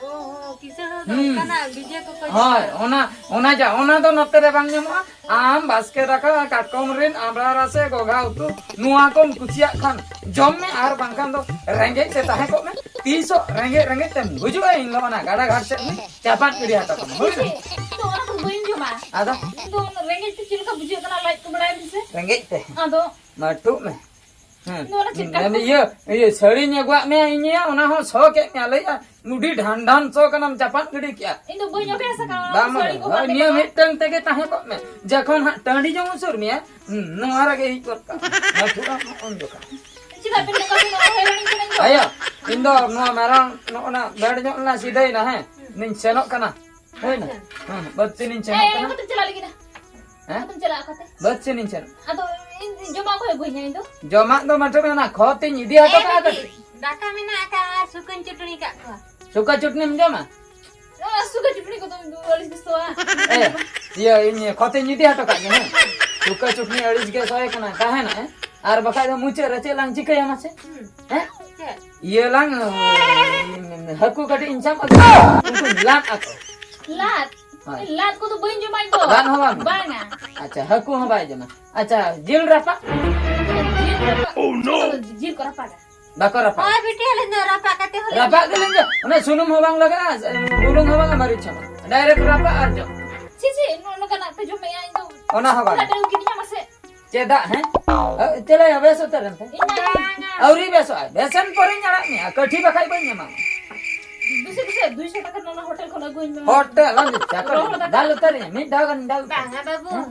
ᱚ, ᱦᱚᱸ, ᱠᱤᱥᱟᱹᱬ ᱦᱚᱲ ᱫᱚ ᱦᱩᱸ᱾ ᱚᱱᱠᱟᱱᱟᱜ ᱵᱷᱮᱡᱟ ᱠᱚᱠᱚ ᱦᱳᱭ, ᱡᱚᱢᱟ᱾ ᱚᱱᱟ, ᱚᱱᱟ ᱡᱟ, ᱚᱱᱟ ᱫᱚ ᱱᱚᱛᱮ ᱨᱮ ᱵᱟᱝ ᱧᱟᱢᱚᱜᱼᱟ᱾ ᱟᱢ ᱵᱟᱥᱠᱮ ᱫᱟᱠᱟ, ᱠᱟᱴᱠᱚᱢ ᱨᱤᱱ, ᱟᱢᱲᱟ ᱨᱟᱥᱮ, ᱜᱚᱜᱷᱟ ᱩᱛᱩ, ᱱᱚᱣᱟ ᱠᱚᱢ ᱠᱩᱥᱤᱭᱟᱜ ᱠᱷᱟᱱ ᱡᱚᱢ ᱢᱮ, ᱟᱨ ᱵᱟᱝᱠᱷᱟᱱ ᱫᱚ ᱨᱮᱸᱜᱮᱡ ᱛᱮ ᱛᱟᱦᱮᱸ ᱠᱚᱜ ᱢᱮ᱾ ᱛᱤᱥᱚᱜ ᱨᱮᱸᱜᱮᱡ ᱨᱮᱸᱜᱮᱡ ᱛᱮᱢ ᱜᱩᱡᱩᱜᱼᱟ, ᱤᱧ ᱫᱚ ᱚᱱᱟ ᱜᱟᱰᱟ ᱜᱷᱟᱴ ᱥᱮᱫ ᱨᱤᱧ ᱪᱟᱯᱟᱫ ᱜᱤᱰᱤ ᱦᱚᱴᱚ ᱠᱟᱢᱟ᱾ ᱦᱳᱭ ᱥᱮ? ᱤᱧ ᱫᱚ ᱚᱱᱟ ᱠᱚᱫᱚ ᱵᱟᱹᱧ ᱡᱚᱢᱟ᱾ ᱟᱫᱚ? ᱤᱧ ᱫᱚ ᱚᱱᱟ ᱨᱮᱸᱜᱮᱡ ᱛᱮ ᱪᱮᱫ ᱞᱮᱠᱟ ᱵᱩᱡᱷᱟᱹᱜ ᱠᱟᱱᱟ, ᱞᱟᱡ ᱠᱚ ᱵᱟᱲᱟᱭ ᱢᱮᱥᱮ᱾ ᱨᱮᱸᱜᱮᱡ ᱛᱮ? ᱟᱫᱚ? ᱢᱟᱹᱴᱩᱜ ᱢᱮ᱾ ᱦᱮᱸ᱾ ᱤᱧ ᱫᱚ ᱚᱱᱟ ᱪᱮᱫ ᱠᱟᱴᱠᱚᱢ ᱤᱭᱟᱹ, ᱤᱭᱟᱹ ᱥᱟᱹᱲᱤᱧ ᱟᱹᱜᱩᱣᱟᱜ ᱢᱮᱭᱟ ᱤᱧ, ᱚᱱᱟ ᱦᱚᱸ ᱥᱚ ᱠᱮᱫ ᱢᱮᱭᱟ᱾ ᱞᱟᱹᱭᱟ, ᱱᱩᱰᱤ ᱰᱷᱟᱱ ᱰᱷᱟᱱ ᱥᱚ ᱠᱟᱱᱟᱢ, ᱪᱟᱯᱟᱫ ᱜᱤᱰᱤ ᱠᱮᱜᱼᱟ᱾ ᱤᱧ ᱫᱚ ᱵᱟᱹᱧ ᱚᱵᱷᱭᱟᱥ ᱟᱠᱟᱱᱟ ᱚᱱᱟ ᱵᱟᱝ, ᱥᱟᱹᱲᱤ ᱵᱟᱝ, ᱠᱚ ᱦᱳᱭ, ᱵᱟᱸᱫᱮ ᱱᱤᱭᱟᱹ ᱠᱚ᱾ ᱢᱤᱫᱴᱟᱝ ᱛᱮᱜᱮ ᱛᱟᱦᱮᱸ ᱠᱚᱜ ᱢᱮ᱾ ᱡᱚᱠᱷᱚᱱ ᱦᱟᱸᱜ ᱴᱟᱺᱰᱤ ᱡᱚᱝ ᱩᱥᱩᱨ ᱢᱮᱭᱟ, ᱦᱩᱸ, ᱱᱚᱣᱟ ᱨᱮᱜᱮ ᱦᱮᱡ ᱜᱚᱫ ᱠᱟᱜ ᱢᱮ᱾ ᱢᱟᱹᱴᱷᱩᱜ ᱟᱢ ᱩᱱ ᱡᱚᱠᱷᱟᱜ᱾ ᱪᱮᱫᱟᱜ ᱵᱮᱱ ᱱᱚᱝᱠᱟ ᱵᱮᱱ ᱨᱚᱲ ᱦᱚᱭ ᱞᱟᱹᱲᱤᱧ ᱠᱟᱱᱟ ᱤᱧ ᱫᱚ? ᱟᱭᱳ, ᱤᱧ ᱫᱚ ᱱᱚᱣᱟ ᱢᱮᱨᱚᱢ ᱱᱚᱜᱼᱚ ᱱᱟ ᱵᱮᱲ ᱧᱚᱜ ᱞᱮᱱᱟ, ᱥᱤᱫᱷᱟᱹᱭᱮᱱᱟ, ᱦᱮᱸ? ᱱᱤᱧ ᱥᱮᱱᱚᱜ ᱠᱟᱱᱟ᱾ ᱦᱩᱭᱱᱟ? ᱦᱮᱸ, ᱵᱟᱹᱫᱽ ᱥᱮᱱᱤᱧ ᱮ, ᱥᱮᱱᱚᱜ ᱮ, ᱠᱟᱱᱟ᱾ ᱚᱠᱟᱛᱮᱢ ᱪᱟᱞᱟᱜ ᱞᱟᱹᱜᱤᱫ ᱟ? ᱦᱮᱸ? ᱚᱠᱟᱛᱮᱢ ᱪᱟᱞᱟᱜᱼᱟ, ᱚᱠᱟᱛᱮ? ᱵᱟᱹᱫᱽ ᱥᱮᱱᱤᱧ ᱥᱮᱱᱚᱜ᱾ ᱟᱫᱚ ᱤᱧ ᱡᱚᱢᱟᱜ ᱚᱠᱚᱭ ᱟᱹᱜᱩᱧᱟ ᱤᱧ ᱫᱚ? ᱡᱚᱢᱟᱜ ᱫᱚ ᱢᱟᱴᱷᱮ ᱢᱮᱱᱟᱜᱼᱟ, ᱠᱷᱚᱛ ᱤᱧ ᱤᱫᱤ ᱦᱚᱴᱚ ᱮ, ᱠᱟᱜᱼᱟ ᱵᱤᱴᱤ, ᱠᱟᱹᱴᱤᱡ᱾ ᱫᱟᱠᱟ ᱢᱮᱱᱟᱜ ᱟᱠᱟᱫᱼᱟ, ᱥᱩᱠᱟᱹᱧ ᱪᱟᱹᱴᱱᱤ ᱠᱟᱜ ᱠᱚᱣᱟ᱾ ᱥᱩᱠᱟ ᱪᱩᱴᱱᱤᱢ ᱡᱚᱢᱟ? ᱚ, ᱥᱩᱠᱟ ᱪᱩᱴᱱᱤ ᱠᱚᱫᱚ ᱟᱹᱲᱤᱥ ᱜᱮ ᱥᱚᱣᱟ᱾ ᱮ, ᱤᱭᱟᱹ, ᱤᱧ ᱠᱷᱚᱛ ᱤᱧ ᱤᱫᱤ ᱦᱚᱴᱚ ᱠᱟᱜ ᱜᱮ, ᱦᱮᱸ? ᱥᱩᱠᱟ ᱪᱩᱴᱱᱤ ᱟᱹᱲᱤᱥ ᱜᱮ ᱥᱚᱭ ᱠᱟᱱᱟ, ᱛᱟᱦᱮᱱᱟ, ᱦᱮᱸ? ᱟᱨ ᱵᱟᱠᱷᱟᱡ ᱫᱚ ᱢᱩᱪᱟᱹᱫ ᱨᱮ ᱪᱮᱫ ᱞᱟᱝ ᱪᱤᱠᱟᱹᱭᱟ ᱢᱟᱥᱮ? ᱦᱩᱸ᱾ ᱦᱮᱸ? ᱪᱮᱫ? ᱤᱭᱟᱹ ᱞᱟᱝ, ᱦᱟᱹᱠᱩ ᱠᱟᱹᱴᱤᱡ ᱤᱧ ᱥᱟᱵ ᱟᱹᱜᱩ ᱠᱚᱣᱟ, ᱩᱱᱠᱩᱧ ᱞᱟᱫ ᱟᱠᱚ᱾ ᱞᱟᱫ? ᱦᱳᱭ᱾ ᱞᱟᱫ ᱠᱚᱫᱚ ᱵᱟᱹᱧ ᱡᱚᱢᱟ ᱤᱧ ᱫᱚ᱾ ᱞᱟᱫ ᱦᱚᱸ ᱵᱟᱝ? ᱵᱟᱝᱟ᱾ ᱟᱪᱪᱷᱟ, ᱦᱟᱹᱠᱩ ᱦᱚᱸ ᱵᱟᱭ ᱡᱚᱢᱟ᱾ ᱟᱪᱪᱷᱟ, ᱡᱤᱞ ᱨᱟᱯᱟᱜ? ᱡᱤᱞ ᱨᱟᱯᱟᱜ? ᱪᱮᱫ ᱠᱚ ᱡᱤᱞ ᱠᱚ ᱨᱟᱯᱟᱜᱟ? ᱵᱟᱠᱚ ᱨᱟᱯᱟᱜᱟ᱾ ᱦᱳᱭ ᱵᱤᱴᱤ, ᱟᱹᱞᱤᱧ ᱫᱚ ᱨᱟᱯᱟᱜ ᱠᱟᱛᱮ ᱦᱚᱸᱞᱤᱧ ᱨᱟᱯᱟᱜ ᱜᱮᱞᱤᱧ ᱡᱚᱢ᱾ ᱚᱱᱟ ᱥᱩᱱᱩᱢ ᱦᱚᱸ ᱵᱟᱝ ᱞᱟᱜᱟᱜᱼᱟ, ᱵᱩᱞᱩᱝ ᱦᱚᱸ ᱵᱟᱝᱟ, ᱢᱟᱹᱨᱤᱪ ᱦᱚᱸ ᱵᱟᱝᱟ᱾ Direct ᱨᱟᱯᱟᱜ ᱟᱨ ᱡᱚᱢ᱾ ᱪᱷᱤ, ᱪᱷᱤ, ᱱᱚ-, ᱱᱚᱝᱠᱟᱱᱟᱜ ᱯᱮ ᱡᱚᱢᱮᱜᱼᱟ, ᱤᱧ ᱫᱚ ᱚᱱᱟ ᱦᱚᱸ ᱵᱟᱝᱟ᱾ ᱯᱮ ᱠᱤᱫᱤᱧᱟ ᱢᱟᱥᱮ᱾ ᱪᱮᱫᱟᱜ, ᱦᱮᱸ? ᱟ, ᱪᱮᱞᱮ ᱵᱮᱥ ᱩᱛᱟᱹᱨ ᱮᱱ ᱛᱮ? ᱤᱧ ᱫᱚ ᱵᱟᱝᱟ᱾ ᱟᱹᱣᱨᱤ ᱵᱮᱥᱚᱜᱼᱟ᱾ ᱵᱮᱥᱮᱱ ᱯᱚᱨᱮᱧ ᱟᱲᱟᱜ ᱢᱮᱭᱟ᱾ ᱠᱟᱹᱴᱷᱤ ᱵᱟᱠᱷᱟᱡ ᱵᱟᱹᱧ ᱮᱢᱟᱢᱟ᱾ ᱫᱩᱥᱚ, ᱫᱩᱥᱚ, ᱫᱩᱭᱥᱚ ᱴᱟᱠᱟ ᱨᱮᱱᱟᱜ ᱚᱱᱟ ᱦᱳᱴᱮᱞ ᱠᱷᱚᱱ ᱟᱹᱜᱩᱧ ᱢᱮ᱾ ᱦᱳᱴᱮᱞ, ᱟᱢ ᱫᱚ ᱪᱟᱠᱚᱨ᱾ ᱨᱚᱦᱚᱲ ᱫᱟᱠᱟ᱾ ᱫᱟᱞ ᱩᱛᱟᱹᱨᱤᱧᱟ, ᱢᱤᱫ ᱫᱷᱟᱣ ᱜᱟᱱ ᱫᱟᱞ ᱩᱛᱟᱹᱨ᱾ ᱵᱟᱝᱟ, ᱵᱟᱹᱵᱩ᱾ ᱦᱮᱸ?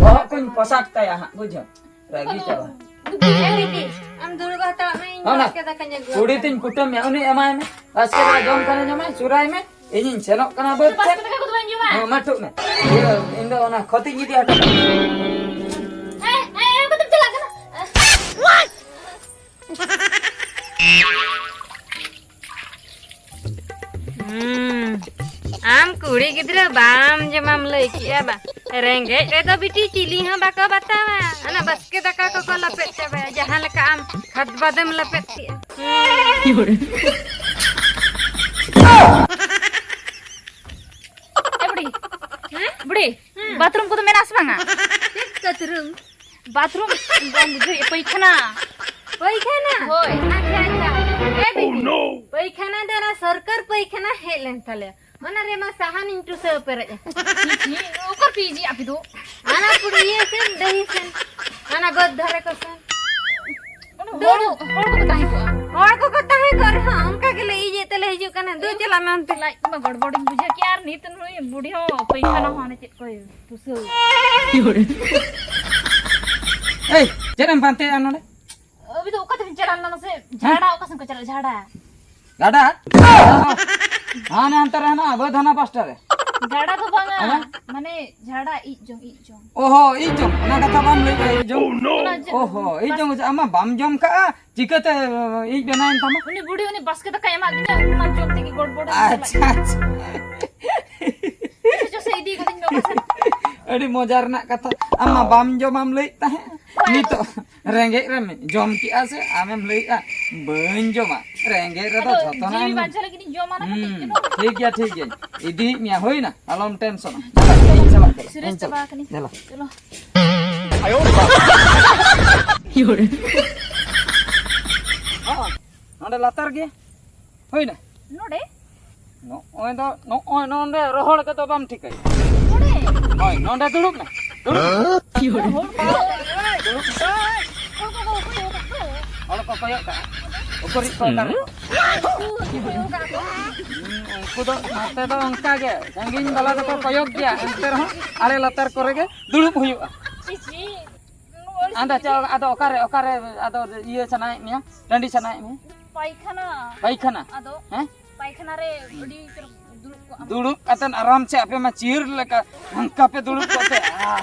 ᱵᱚᱦᱚᱜ ᱠᱚᱧ ᱯᱚᱥᱟᱜ ᱛᱟᱭᱟ ᱦᱟᱸᱜ, ᱵᱩᱡᱷᱟᱹᱣ᱾ ᱨᱟᱹᱜᱤ ᱪᱟᱵᱟ᱾ ᱮ ᱵᱤᱴᱤ, ᱟᱢ ᱫᱩᱲᱩᱵ ᱦᱟᱛᱟᱲᱚᱜ ᱢᱮ, ᱤᱧ ᱚᱱᱟ ᱵᱟᱥᱠᱮ ᱫᱟᱠᱟᱧ ᱟᱹᱜᱩᱣᱟᱢ ᱠᱩᱲᱤ ᱠᱟᱱᱟ᱾ ᱛᱤᱧ ᱠᱩᱴᱟᱹᱢ ᱢᱮᱭᱟ, ᱩᱱᱤ ᱮᱢᱟᱭ ᱢᱮ᱾ ᱵᱟᱥᱠᱮ ᱫᱟᱠᱟ ᱡᱚᱢ ᱠᱷᱟᱱᱮ ᱡᱚᱢᱟᱭ, ᱥᱩᱨᱟᱭ ᱢᱮ, ᱤᱧᱤᱧ ᱥᱮᱱᱚᱜ ᱠᱟᱱᱟ ᱵᱟᱹᱫᱽ ᱤᱧ ᱫᱚ ᱥᱮᱫ᱾ ᱵᱟᱥᱠᱮ ᱫᱟᱠᱟ ᱠᱚᱫᱚ ᱵᱟᱹᱧ ᱡᱚᱢᱟ᱾ ᱦᱮᱸ, ᱢᱟᱹᱴᱷᱩᱜ ᱢᱮ᱾ ᱤᱭᱟᱹ, ᱤᱧ ᱫᱚ ᱚᱱᱟ ᱠᱷᱚᱛᱤᱧ ᱤᱫᱤ ᱦᱚᱴᱚ ᱠᱟᱜᱼᱟ᱾ ᱮ, ᱮ, ᱮ, ᱚᱠᱟᱛᱮᱢ ᱪᱟᱞᱟᱜ ᱠᱟᱱᱟ? ᱦᱩᱸ, ᱟᱢ ᱠᱩᱲᱤ ᱜᱤᱫᱽᱨᱟᱹ ᱵᱟᱢ ᱡᱚᱢᱟᱢ ᱞᱟᱹᱭ ᱠᱮᱜᱼᱟ ᱵᱟ? ᱨᱮᱸᱜᱮᱡ ᱨᱮᱫᱚ ᱵᱤᱴᱤ ᱪᱤᱞᱤ ᱦᱚᱸ ᱵᱟᱠᱚ ᱵᱟᱛᱟᱣᱟ᱾ ᱚᱱᱟ ᱵᱟᱥᱠᱮ ᱫᱟᱠᱟ ᱠᱚᱠᱚ ᱞᱟᱯᱮᱫ ᱪᱟᱵᱟᱭᱟ, ᱡᱟᱦᱟᱸ ᱞᱮᱠᱟ ᱟᱢ ᱠᱷᱟᱫᱽ ᱵᱟᱫᱮᱢ ᱞᱟᱯᱮᱫ ᱠᱮᱜᱼᱟ᱾ ᱮ ᱵᱩᱰᱷᱤ, ᱦᱮᱸ? ᱵᱩᱰᱷᱤ, ᱦᱮᱸ᱾ ᱵᱟᱛᱷᱨᱩᱢ ᱠᱚᱫᱚ ᱢᱮᱱᱟᱜ ᱟᱥᱮ ᱵᱟᱝᱟ? ᱪᱮᱫ ᱵᱟᱛᱷᱨᱩᱢ? ᱵᱟᱛᱷᱨᱩᱢ ᱵᱟᱢ ᱵᱩᱡᱷᱟᱹᱣ, ᱯᱟᱭᱠᱷᱟᱱᱟ᱾ ᱯᱟᱭᱠᱷᱟᱱᱟ? ᱦᱳᱭ᱾ ᱟᱪᱪᱷᱟ, ᱟᱪᱪᱷᱟ᱾ ᱮ ᱵᱤᱴᱤ, ᱯᱟᱭᱠᱷᱟᱱᱟ ᱫᱚ ᱚᱱᱟ ᱥᱚᱨᱠᱟᱨ ᱯᱟᱭᱠᱷᱟᱱᱟ ᱦᱮᱡ ᱞᱮᱱ ᱛᱟᱞᱮᱭᱟ᱾ ᱚᱱᱟ ᱨᱮᱢᱟ ᱥᱟᱦᱟᱱᱤᱧ ᱴᱩᱥᱟᱹᱣ ᱯᱮᱨᱮᱡ ᱟ᱾ ᱪᱤ, ᱪᱤ, ᱚᱠᱟ ᱯᱮ ᱤᱫᱤᱭᱟ ᱟᱯᱮ ᱫᱚ? ᱚᱱᱟ ᱯᱩᱲᱤᱭᱟᱹ ᱥᱮᱱ, ᱰᱟᱹᱦᱤ ᱥᱮᱱ, ᱚᱱᱟ ᱵᱟᱹᱫᱽ ᱫᱷᱟᱨᱮ ᱠᱚ ᱥᱮᱱ᱾ ᱚᱱᱟ ᱦᱚᱲ, ᱦᱚᱲ ᱠᱚᱠᱚ ᱛᱟᱦᱮᱸ ᱠᱚᱜᱼᱟ᱾ ᱦᱚᱲ ᱠᱚᱠᱚ ᱛᱟᱦᱮᱸ ᱠᱚᱜ ᱨᱮᱦᱚᱸ ᱚᱱᱠᱟ ᱜᱮᱞᱮ ᱤᱡᱮᱫ ᱛᱮᱞᱮ ᱦᱤᱡᱩᱜ ᱠᱟᱱᱟ᱾ ᱫᱩ ᱪᱟᱞᱟᱜ ᱢᱮ ᱚᱱᱛᱮ᱾ ᱞᱟᱡ ᱠᱚᱢᱟ ᱜᱚᱲᱵᱚᱲᱤᱧ ᱵᱩᱡᱷᱟᱹᱣ ᱠᱮᱜᱼᱟ, ᱟᱨ ᱱᱤᱛ ᱱᱩᱭ ᱵᱩᱰᱷᱤ ᱦᱚᱸ ᱯᱟᱭᱠᱷᱟᱱᱟ ᱦᱚᱸ ᱦᱟᱱᱮ ᱪᱮᱫ ᱠᱚᱭ ᱴᱩᱥᱟᱹᱣ᱾ ᱮᱭ, ᱪᱮᱫ ᱮᱢ ᱯᱟᱱᱛᱮᱭᱟ ᱱᱚᱰᱮ? ᱟᱹᱵᱤᱱ ᱫᱚ ᱚᱠᱟ ᱛᱮᱵᱤᱱ ᱪᱟᱞᱟᱣ ᱞᱮᱱᱟ ᱢᱟᱥᱮ? ᱡᱷᱟᱲᱟ, ᱚᱠᱟ ᱥᱮᱱ ᱠᱚ ᱪᱟᱞᱟᱜᱼᱟ? ᱡᱷᱟᱲᱟ? ᱜᱟᱰᱟ? ᱦᱟᱱᱮ ᱦᱟᱱᱛᱮ ᱨᱮ ᱦᱮᱱᱟᱜᱼᱟ, ᱵᱟᱹᱫᱽ ᱦᱟᱱᱟ ᱯᱟᱥᱴᱟ ᱨᱮ᱾ ᱡᱷᱟᱲᱟ ᱫᱚ ᱵᱟᱝᱟ᱾ ᱟᱫᱚ? ᱢᱟᱱᱮ ᱡᱷᱟᱲᱟ ᱤᱡ ᱡᱚᱝ, ᱤᱡ ᱡᱚᱝ᱾ ᱚᱦᱚ, ᱤᱡ ᱡᱚᱝ, ᱚᱱᱟ ᱠᱟᱛᱷᱟ ᱵᱟᱢ ᱞᱟᱹᱭ ᱠᱟᱜᱼᱟ, ᱤᱡ ᱡᱚᱝ᱾ ᱚᱱᱟ ᱪᱮᱫ? ᱚᱦᱚ, ᱤᱡ ᱡᱚᱝ, ᱟᱢ ᱢᱟ ᱵᱟᱢ ᱡᱚᱢ ᱠᱟᱜᱼᱟ, ᱪᱤᱠᱟᱹᱛᱮ ᱤᱡ ᱵᱮᱱᱟᱣᱮᱱ ᱛᱟᱢᱟ? ᱩᱱᱤ ᱵᱩᱰᱷᱤ ᱩᱱᱤ ᱵᱟᱥᱠᱮ ᱫᱟᱠᱟᱭ ᱮᱢᱟᱫ ᱞᱤᱧᱟ, ᱚᱱᱟ ᱡᱚᱢ ᱛᱮᱜᱮ ᱜᱚᱲᱵᱚᱲ ᱮᱱ ᱟᱪᱪᱷᱟ, ᱛᱟᱞᱟᱝ᱾ ᱟᱪᱪᱷᱟ᱾ ᱪᱚ ᱥᱮ ᱤᱫᱤ ᱠᱟᱹᱫᱤᱧ ᱢᱮ ᱚᱠᱟ ᱥᱮᱫ? ᱟᱹᱰᱤ ᱢᱚᱡᱟ ᱨᱮᱱᱟᱜ ᱠᱟᱛᱷᱟ᱾ ᱟᱢ ᱢᱟ ᱵᱟᱢ ᱡᱚᱢᱟᱢ ᱞᱟᱹᱭᱮᱫ ᱛᱟᱦᱮᱸᱫ, ᱱᱤᱛᱚᱜ ᱨᱮᱸᱜᱮᱡ ᱨᱮᱢ ᱡᱚᱢ ᱠᱮᱜᱼᱟ ᱥᱮ ᱟᱢᱮᱢ ᱞᱟᱹᱭᱮᱜᱼᱟ, "ᱵᱟᱹᱧ ᱡᱚᱢᱟ"? ᱨᱮᱸᱜᱮᱡ ᱨᱮᱫᱚ ᱟᱫᱚ ᱡᱷᱚᱛᱚᱱᱟᱜ ᱡᱤᱣᱤ ᱮᱢ ᱧᱟᱢᱟ᱾ ᱵᱟᱧᱪᱟᱣ ᱞᱟᱹᱜᱤᱫ ᱤᱧ ᱡᱚᱢᱟ ᱱᱟᱦᱟᱜ ᱦᱩᱸ, ᱠᱟᱹᱴᱤᱡ ᱪᱩᱞᱩᱝ᱾ ᱴᱷᱤᱠ ᱜᱮᱭᱟ, ᱴᱷᱤᱠ ᱜᱮᱭᱟ, ᱤᱫᱤᱭᱮᱫ ᱢᱮᱭᱟ, ᱦᱩᱭᱱᱟ, ᱟᱞᱚᱢ ᱴᱮᱱᱥᱚᱱᱟ᱾ ᱪᱟᱞᱟᱜ ᱠᱟᱹᱱᱟᱹᱧ, ᱪᱟᱞᱟᱜ ᱠᱟᱹᱱᱟᱹᱧ᱾ ᱥᱤᱨᱤᱭᱟᱥ ᱪᱟᱵᱟ ᱟᱠᱟᱱᱟᱹᱧ᱾ ᱪᱟᱞᱟᱜ᱾ ᱪᱚᱞᱚ᱾ ᱦᱚᱸ, ᱱᱚᱰᱮ ᱞᱟᱛᱟᱨ ᱜᱮ᱾ ᱦᱩᱭᱱᱟ? ᱱᱚᱰᱮ? ᱱᱚᱜᱼᱚᱭ ᱫᱚ, ᱱᱚᱜᱼᱚᱭ ᱱᱚᱰᱮ ᱨᱚᱦᱚᱲ ᱠᱚᱫᱚ ᱵᱟᱢ ᱴᱷᱤᱠᱟᱹᱭᱟ᱾ ᱱᱚᱰᱮ? ᱦᱳᱭ, ᱱᱚᱰᱮ ᱫᱩᱲᱩᱵ ᱢᱮ᱾ ᱫᱩᱲᱩᱵ ᱢᱮ᱾ ᱦᱚᱲ ᱠᱚ, ᱫᱩᱲᱩᱵ ᱢᱮ᱾ ᱦᱚᱲ ᱠᱚ ᱠᱚ ᱠᱚᱭᱚᱜ ᱠᱟᱜ ᱫᱚ᱾ ᱦᱚᱲ ᱠᱚ ᱠᱚᱭᱚᱜ ᱠᱟᱜᱼᱟ᱾ ᱩᱠᱩᱨᱤᱡ ᱠᱚ ᱚᱠᱟᱨᱮ? ᱩᱱᱠᱩ ᱠᱚ ᱠᱚᱭᱚᱜ ᱠᱟᱜ ᱠᱚ᱾ ᱦᱩᱸ, ᱩᱱᱠᱩ ᱫᱚ ᱱᱚᱛᱮ ᱫᱚ ᱚᱱᱠᱟ ᱜᱮ᱾ ᱥᱟᱺᱜᱤᱧ ᱵᱟᱞᱟ ᱫᱚᱠᱚ ᱠᱚᱭᱚᱜ ᱜᱮᱭᱟ, ᱮᱱᱛᱮ ᱨᱮᱦᱚᱸ ᱟᱲᱮ ᱞᱟᱛᱟᱨ ᱠᱚᱨᱮ ᱜᱮ ᱫᱩᱲᱩᱵ ᱦᱩᱭᱩᱜᱼᱟ᱾ ᱪᱤ, ᱪᱤ᱾ ᱱᱚᱜᱼᱚᱭ ᱟᱫᱚ ᱪᱮᱫ, ᱟᱫᱚ ᱚᱠᱟᱨᱮ, ᱚᱠᱟᱨᱮ ᱟᱫᱚ ᱤᱭᱟᱹ ᱥᱟᱱᱟᱭᱮᱫ ᱢᱮᱭᱟ? ᱴᱟᱺᱰᱤ ᱥᱟᱱᱟᱭᱮᱫ ᱢᱮᱭᱟ? ᱯᱟᱭᱠᱷᱟᱱᱟ᱾ ᱯᱟᱭᱠᱷᱟᱱᱟ? ᱟᱫᱚ ᱦᱮᱸ? ᱯᱟᱭᱠᱷᱟᱱᱟ ᱨᱮ ᱟᱹᱰᱤ ᱩᱛᱟᱹᱨ ᱫᱩᱲᱩᱵ ᱠᱚᱜ ᱟᱢ᱾ ᱫᱩᱲᱩᱵ ᱠᱟᱛᱮᱫ ᱟᱨᱟᱢ ᱥᱮ ᱟᱯᱮ ᱢᱟ ᱪᱤᱭᱟᱹᱨ ᱞᱮᱠᱟ ᱚᱱᱠᱟ ᱯᱮ ᱫᱩᱲᱩᱵ ᱠᱚᱜ ᱛᱮ, ᱟ,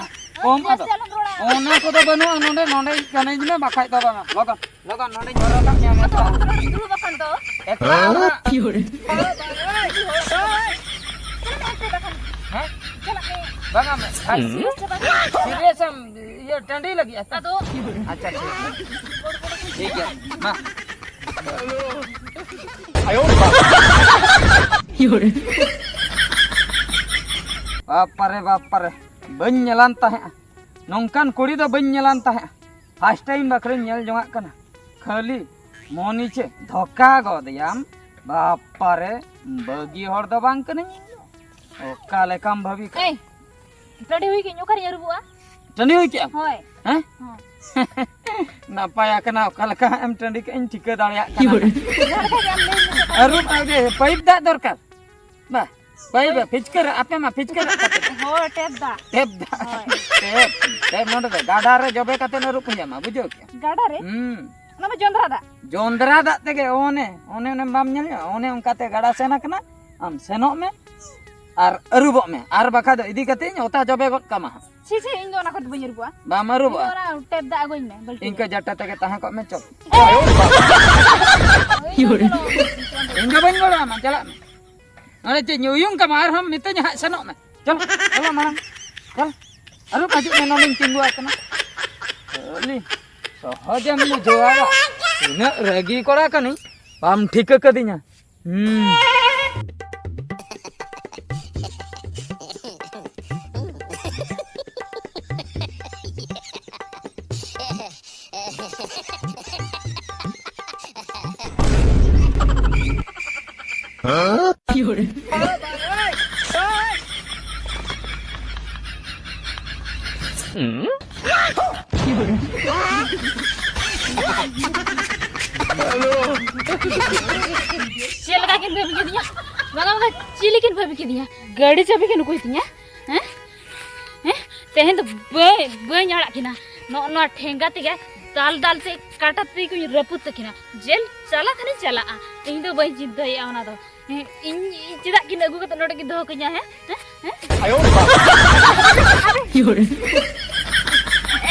ᱠᱚᱢ ᱟᱹᱰᱤ ᱟᱫᱚ᱾ ᱟᱥᱛᱮ ᱟᱞᱚᱢ ᱨᱚᱲᱟ᱾ ᱚᱱᱟ ᱠᱚᱫᱚ ᱵᱟᱹᱱᱩᱜᱼᱟ ᱱᱚᱰᱮ, ᱱᱚᱰᱮ ᱠᱟᱹᱱᱟᱹᱧ ᱢᱮ ᱵᱟᱠᱷᱟᱡ ᱫᱚ ᱵᱟᱝᱟ᱾ ᱞᱚᱜᱚᱱ, ᱞᱚᱜᱚᱱ ᱱᱚᱰᱮᱧ ᱦᱚᱨᱦᱚ ᱠᱟᱜ ᱢᱮᱭᱟ ᱟᱫᱚ ᱢᱮᱛᱟᱜ᱾ ᱚᱱᱛᱮ ᱨᱮ ᱫᱩᱲᱩᱵ ᱟᱠᱟᱱ ᱫᱚ᱾ ᱮᱠᱞᱟ ᱚᱲᱟᱜ᱾ ᱪᱮᱫ ᱮᱢ ᱮᱱᱛᱮ ᱵᱟᱠᱷᱟᱱ? ᱦᱮᱸ? ᱪᱟᱞᱟᱜ ᱢᱮ᱾ ᱵᱟᱝᱟ ᱢᱮ᱾ ᱟᱨ ᱥᱤᱨᱤᱭᱟᱥ ᱪᱟᱵᱟ ᱠᱮᱫᱟ᱾ ᱥᱤᱨᱤᱭᱟᱥ ᱮᱢ ᱤᱭᱟᱹ ᱴᱟᱺᱰᱤ ᱞᱟᱹᱜᱤᱫ ᱟ? ᱟᱫᱚ ᱟᱪᱪᱷᱟ, ᱴᱷᱤᱠ ᱜᱮᱭᱟ᱾ ᱴᱷᱤᱠ ᱜᱮᱭᱟ᱾ ᱢᱟ᱾ ᱵᱟᱯᱟᱨᱮ, ᱵᱟᱯᱟᱨᱮ᱾ ᱵᱟᱹᱧ ᱧᱮᱞᱟᱱ ᱛᱟᱦᱮᱸᱜᱼᱟ᱾ ᱱᱚᱝᱠᱟᱱ ᱠᱩᱲᱤ ᱫᱚ ᱵᱟᱹᱧ ᱧᱮᱞᱟᱱ ᱛᱟᱦᱮᱸᱜᱼᱟ᱾ ᱯᱷᱟᱥᱴ ᱴᱟᱭᱤᱢ ᱵᱟᱠᱷᱨᱟᱧ ᱧᱮᱞ ᱡᱚᱝᱟᱜ ᱠᱟᱱᱟ᱾ ᱠᱷᱟᱹᱞᱤ ᱢᱚᱱᱤ ᱪᱮ ᱫᱷᱳᱠᱟ ᱜᱚᱫᱮᱭᱟᱢ᱾ ᱵᱟᱯᱟᱨᱮ, ᱵᱟᱹᱜᱤ ᱦᱚᱲ ᱫᱚ ᱵᱟᱝ ᱠᱟᱹᱱᱟᱹᱧ ᱤᱧ ᱫᱚ᱾ ᱚᱠᱟ ᱞᱮᱠᱟᱢ ᱵᱷᱟᱹᱵᱤ ᱠᱟᱱᱟ? ᱮᱭ, ᱴᱟᱺᱰᱤ ᱦᱩᱭ ᱠᱤᱧ ᱚᱠᱟᱨᱤᱧ ᱟᱹᱨᱩᱵᱚᱜᱼᱟ? ᱴᱟᱺᱰᱤ ᱦᱩᱭ ᱠᱮᱜᱼᱟᱢ? ᱦᱳᱭ᱾ ᱦᱮᱸ? ᱦᱚᱸ᱾ ᱱᱟᱯᱟᱭ ᱟᱠᱟᱱᱟ, ᱚᱠᱟ ᱞᱮᱠᱟ ᱦᱟᱸᱜ ᱮᱢ ᱴᱟᱺᱰᱤ ᱠᱟᱜ ᱤᱧ ᱴᱷᱤᱠᱟᱹ ᱫᱟᱲᱮᱭᱟᱜ ᱠᱟᱱᱟ᱾ ᱡᱟᱦᱟᱸ ᱞᱮᱠᱟ ᱜᱮ ᱟᱢ ᱞᱟᱹᱭ ᱢᱮ᱾ ᱟᱹᱨᱩᱵ ᱟᱹᱣᱨᱤ, ᱯᱟᱭᱤᱯ ᱫᱟᱜ ᱫᱚᱨᱠᱟᱨ᱾ ᱵᱟ, ᱯᱟᱭᱤᱯ, ᱯᱟᱭᱤᱯ᱾ ᱯᱷᱤᱪᱠᱟᱹᱨ, ᱟᱯᱮ ᱢᱟ ᱯᱷᱤᱪᱠᱟᱹᱨ ᱫᱟᱜ ᱛᱟᱯᱮ᱾ ᱦᱳᱭ, ᱴᱮᱯ ᱫᱟᱜ᱾ ᱴᱮᱯ ᱫᱟᱜ᱾ ᱦᱳᱭ᱾ ᱴᱮᱯ, ᱴᱮᱯ ᱱᱚᱰᱮ ᱫᱚ ᱜᱟᱰᱟ ᱨᱮ ᱡᱚᱵᱮ ᱠᱟᱛᱮ ᱟᱹᱨᱩᱵ ᱦᱩᱭ ᱟᱢᱟ, ᱵᱩᱡᱷᱟᱹᱣ ᱠᱮᱜᱼᱟᱢ? ᱜᱟᱰᱟ ᱨᱮ? ᱦᱩᱸ᱾ ᱚᱱᱟ ᱢᱟ ᱡᱚᱸᱫᱽᱨᱟ ᱫᱟᱜ᱾ ᱡᱚᱸᱫᱽᱨᱟ ᱫᱟᱜ ᱛᱮᱜᱮ, ᱚᱱᱮ, ᱚᱱᱮ, ᱚᱱᱮ ᱵᱟᱢ ᱧᱮᱞ ᱧᱚᱜ, ᱚᱱᱮ ᱚᱱᱠᱟᱛᱮ ᱜᱟᱰᱟ ᱥᱮᱱ ᱟᱠᱟᱱᱟ, ᱟᱢ ᱥᱮᱱᱚᱜ ᱢᱮ᱾ ᱟᱨ ᱟᱹᱨᱩᱵᱚᱜ ᱢᱮ, ᱟᱨ ᱵᱟᱠᱷᱟᱡ ᱫᱚ ᱤᱫᱤ ᱠᱟᱛᱮ ᱤᱧ ᱚᱛᱟ ᱡᱚᱵᱮ ᱜᱚᱫ ᱠᱟᱢᱟ ᱦᱟᱸᱜ᱾ ᱪᱷᱤ, ᱪᱷᱤ, ᱤᱧ ᱫᱚ ᱚᱱᱟ ᱠᱚᱨᱮ ᱫᱚ ᱵᱟᱹᱧ ᱟᱹᱨᱩᱵᱚᱜᱼᱟ᱾ ᱵᱟᱢ ᱟᱹᱨᱩᱵᱚᱜᱼᱟ? ᱤᱧ ᱫᱚ ᱚᱱᱟ ᱴᱮᱯ ᱫᱟᱜ ᱟᱹᱜᱩᱧ ᱢᱮ, ᱵᱟᱹᱞᱴᱤ ᱤᱱᱠᱟᱹ ᱨᱮ᱾ ᱡᱟᱴᱟ ᱛᱮᱜᱮ ᱛᱟᱦᱮᱸ ᱠᱚᱜ ᱢᱮ, ᱪᱚᱞ᱾ ᱤᱧ ᱫᱚ ᱵᱟᱹᱧ ᱜᱚᱲᱚ ᱟᱢᱟ, ᱪᱟᱞᱟᱜ ᱢᱮ᱾ ᱱᱚᱰᱮ ᱪᱮᱫ ᱧᱩᱭᱩᱝ ᱠᱟᱢᱟ, ᱟᱨᱦᱚᱸ ᱢᱤᱛᱟᱹᱧᱟ ᱦᱟᱸᱜ ᱥᱮᱱᱚᱜ ᱢᱮ᱾ ᱪᱚᱞ, ᱪᱚᱞᱚ ᱢᱟᱲᱟᱝ᱾ ᱪᱚᱞ, ᱟᱹᱨᱩᱵ ᱦᱤᱡᱩᱜ ᱢᱮ, ᱱᱚᱰᱮᱧ ᱛᱤᱸᱜᱩ ᱟᱠᱟᱱᱟ᱾ ᱠᱷᱟᱹᱞᱤ ᱥᱚᱦᱚᱡᱮᱢ ᱵᱩᱡᱷᱟᱹᱣᱟ ᱵᱟ? ᱛᱤᱱᱟᱹᱜ ᱨᱟᱹᱜᱤ ᱠᱚᱲᱟ ᱠᱟᱹᱱᱟᱹᱧ, ᱵᱟᱢ ᱴᱷᱤᱠᱟᱹ ᱠᱟᱹᱫᱤᱧᱟ᱾ ᱦᱩᱸ᱾ ᱪᱮᱫ ᱞᱮᱠᱟ ᱠᱤᱱ ᱵᱷᱟᱹᱵᱤ ᱠᱤᱫᱤᱧᱟ? ᱵᱟᱝᱟ, ᱵᱟᱝᱟ, ᱪᱤᱞᱤ ᱠᱤᱱ ᱵᱷᱟᱹᱵᱤ ᱠᱤᱫᱤᱧᱟ? ᱜᱟᱹᱰᱤ ᱪᱟᱹᱵᱤ ᱠᱤᱱ ᱩᱠᱩᱭ ᱛᱤᱧᱟ? ᱦᱮᱸ? ᱦᱮᱸ? ᱛᱮᱦᱮᱧ ᱫᱚ ᱵᱟᱹᱧ, ᱵᱟᱹᱧ ᱟᱲᱟᱜ ᱠᱤᱱᱟ᱾ ᱱᱚᱜᱼᱚ ᱱᱚᱣᱟ ᱴᱷᱮᱸᱜᱟ ᱛᱮᱜᱮ ᱫᱟᱞ ᱫᱟᱞ ᱛᱮ ᱠᱟᱴᱟ ᱛᱤ ᱠᱚᱧ ᱨᱟᱹᱯᱩᱫ ᱛᱟᱹᱠᱤᱱᱟ᱾ ᱡᱮᱞ ᱪᱟᱞᱟᱜ ᱠᱷᱟᱱᱤᱧ ᱪᱟᱞᱟᱜᱼᱟ, ᱤᱧ ᱫᱚ ᱵᱟᱹᱧ ᱪᱤᱱᱛᱟᱹᱭᱮᱫᱼᱟ ᱚᱱᱟ ᱫᱚ᱾ ᱦᱮᱸ, ᱤᱧ, ᱤᱧ ᱪᱮᱫᱟᱜ ᱠᱤᱱ ᱟᱹᱜᱩ ᱠᱟᱛᱮ ᱱᱚᱰᱮ ᱠᱤᱱ ᱫᱚᱦᱚ ᱠᱟᱹᱧᱟ? ᱦᱮᱸ? ᱦᱮᱸ? ᱦᱮᱸ?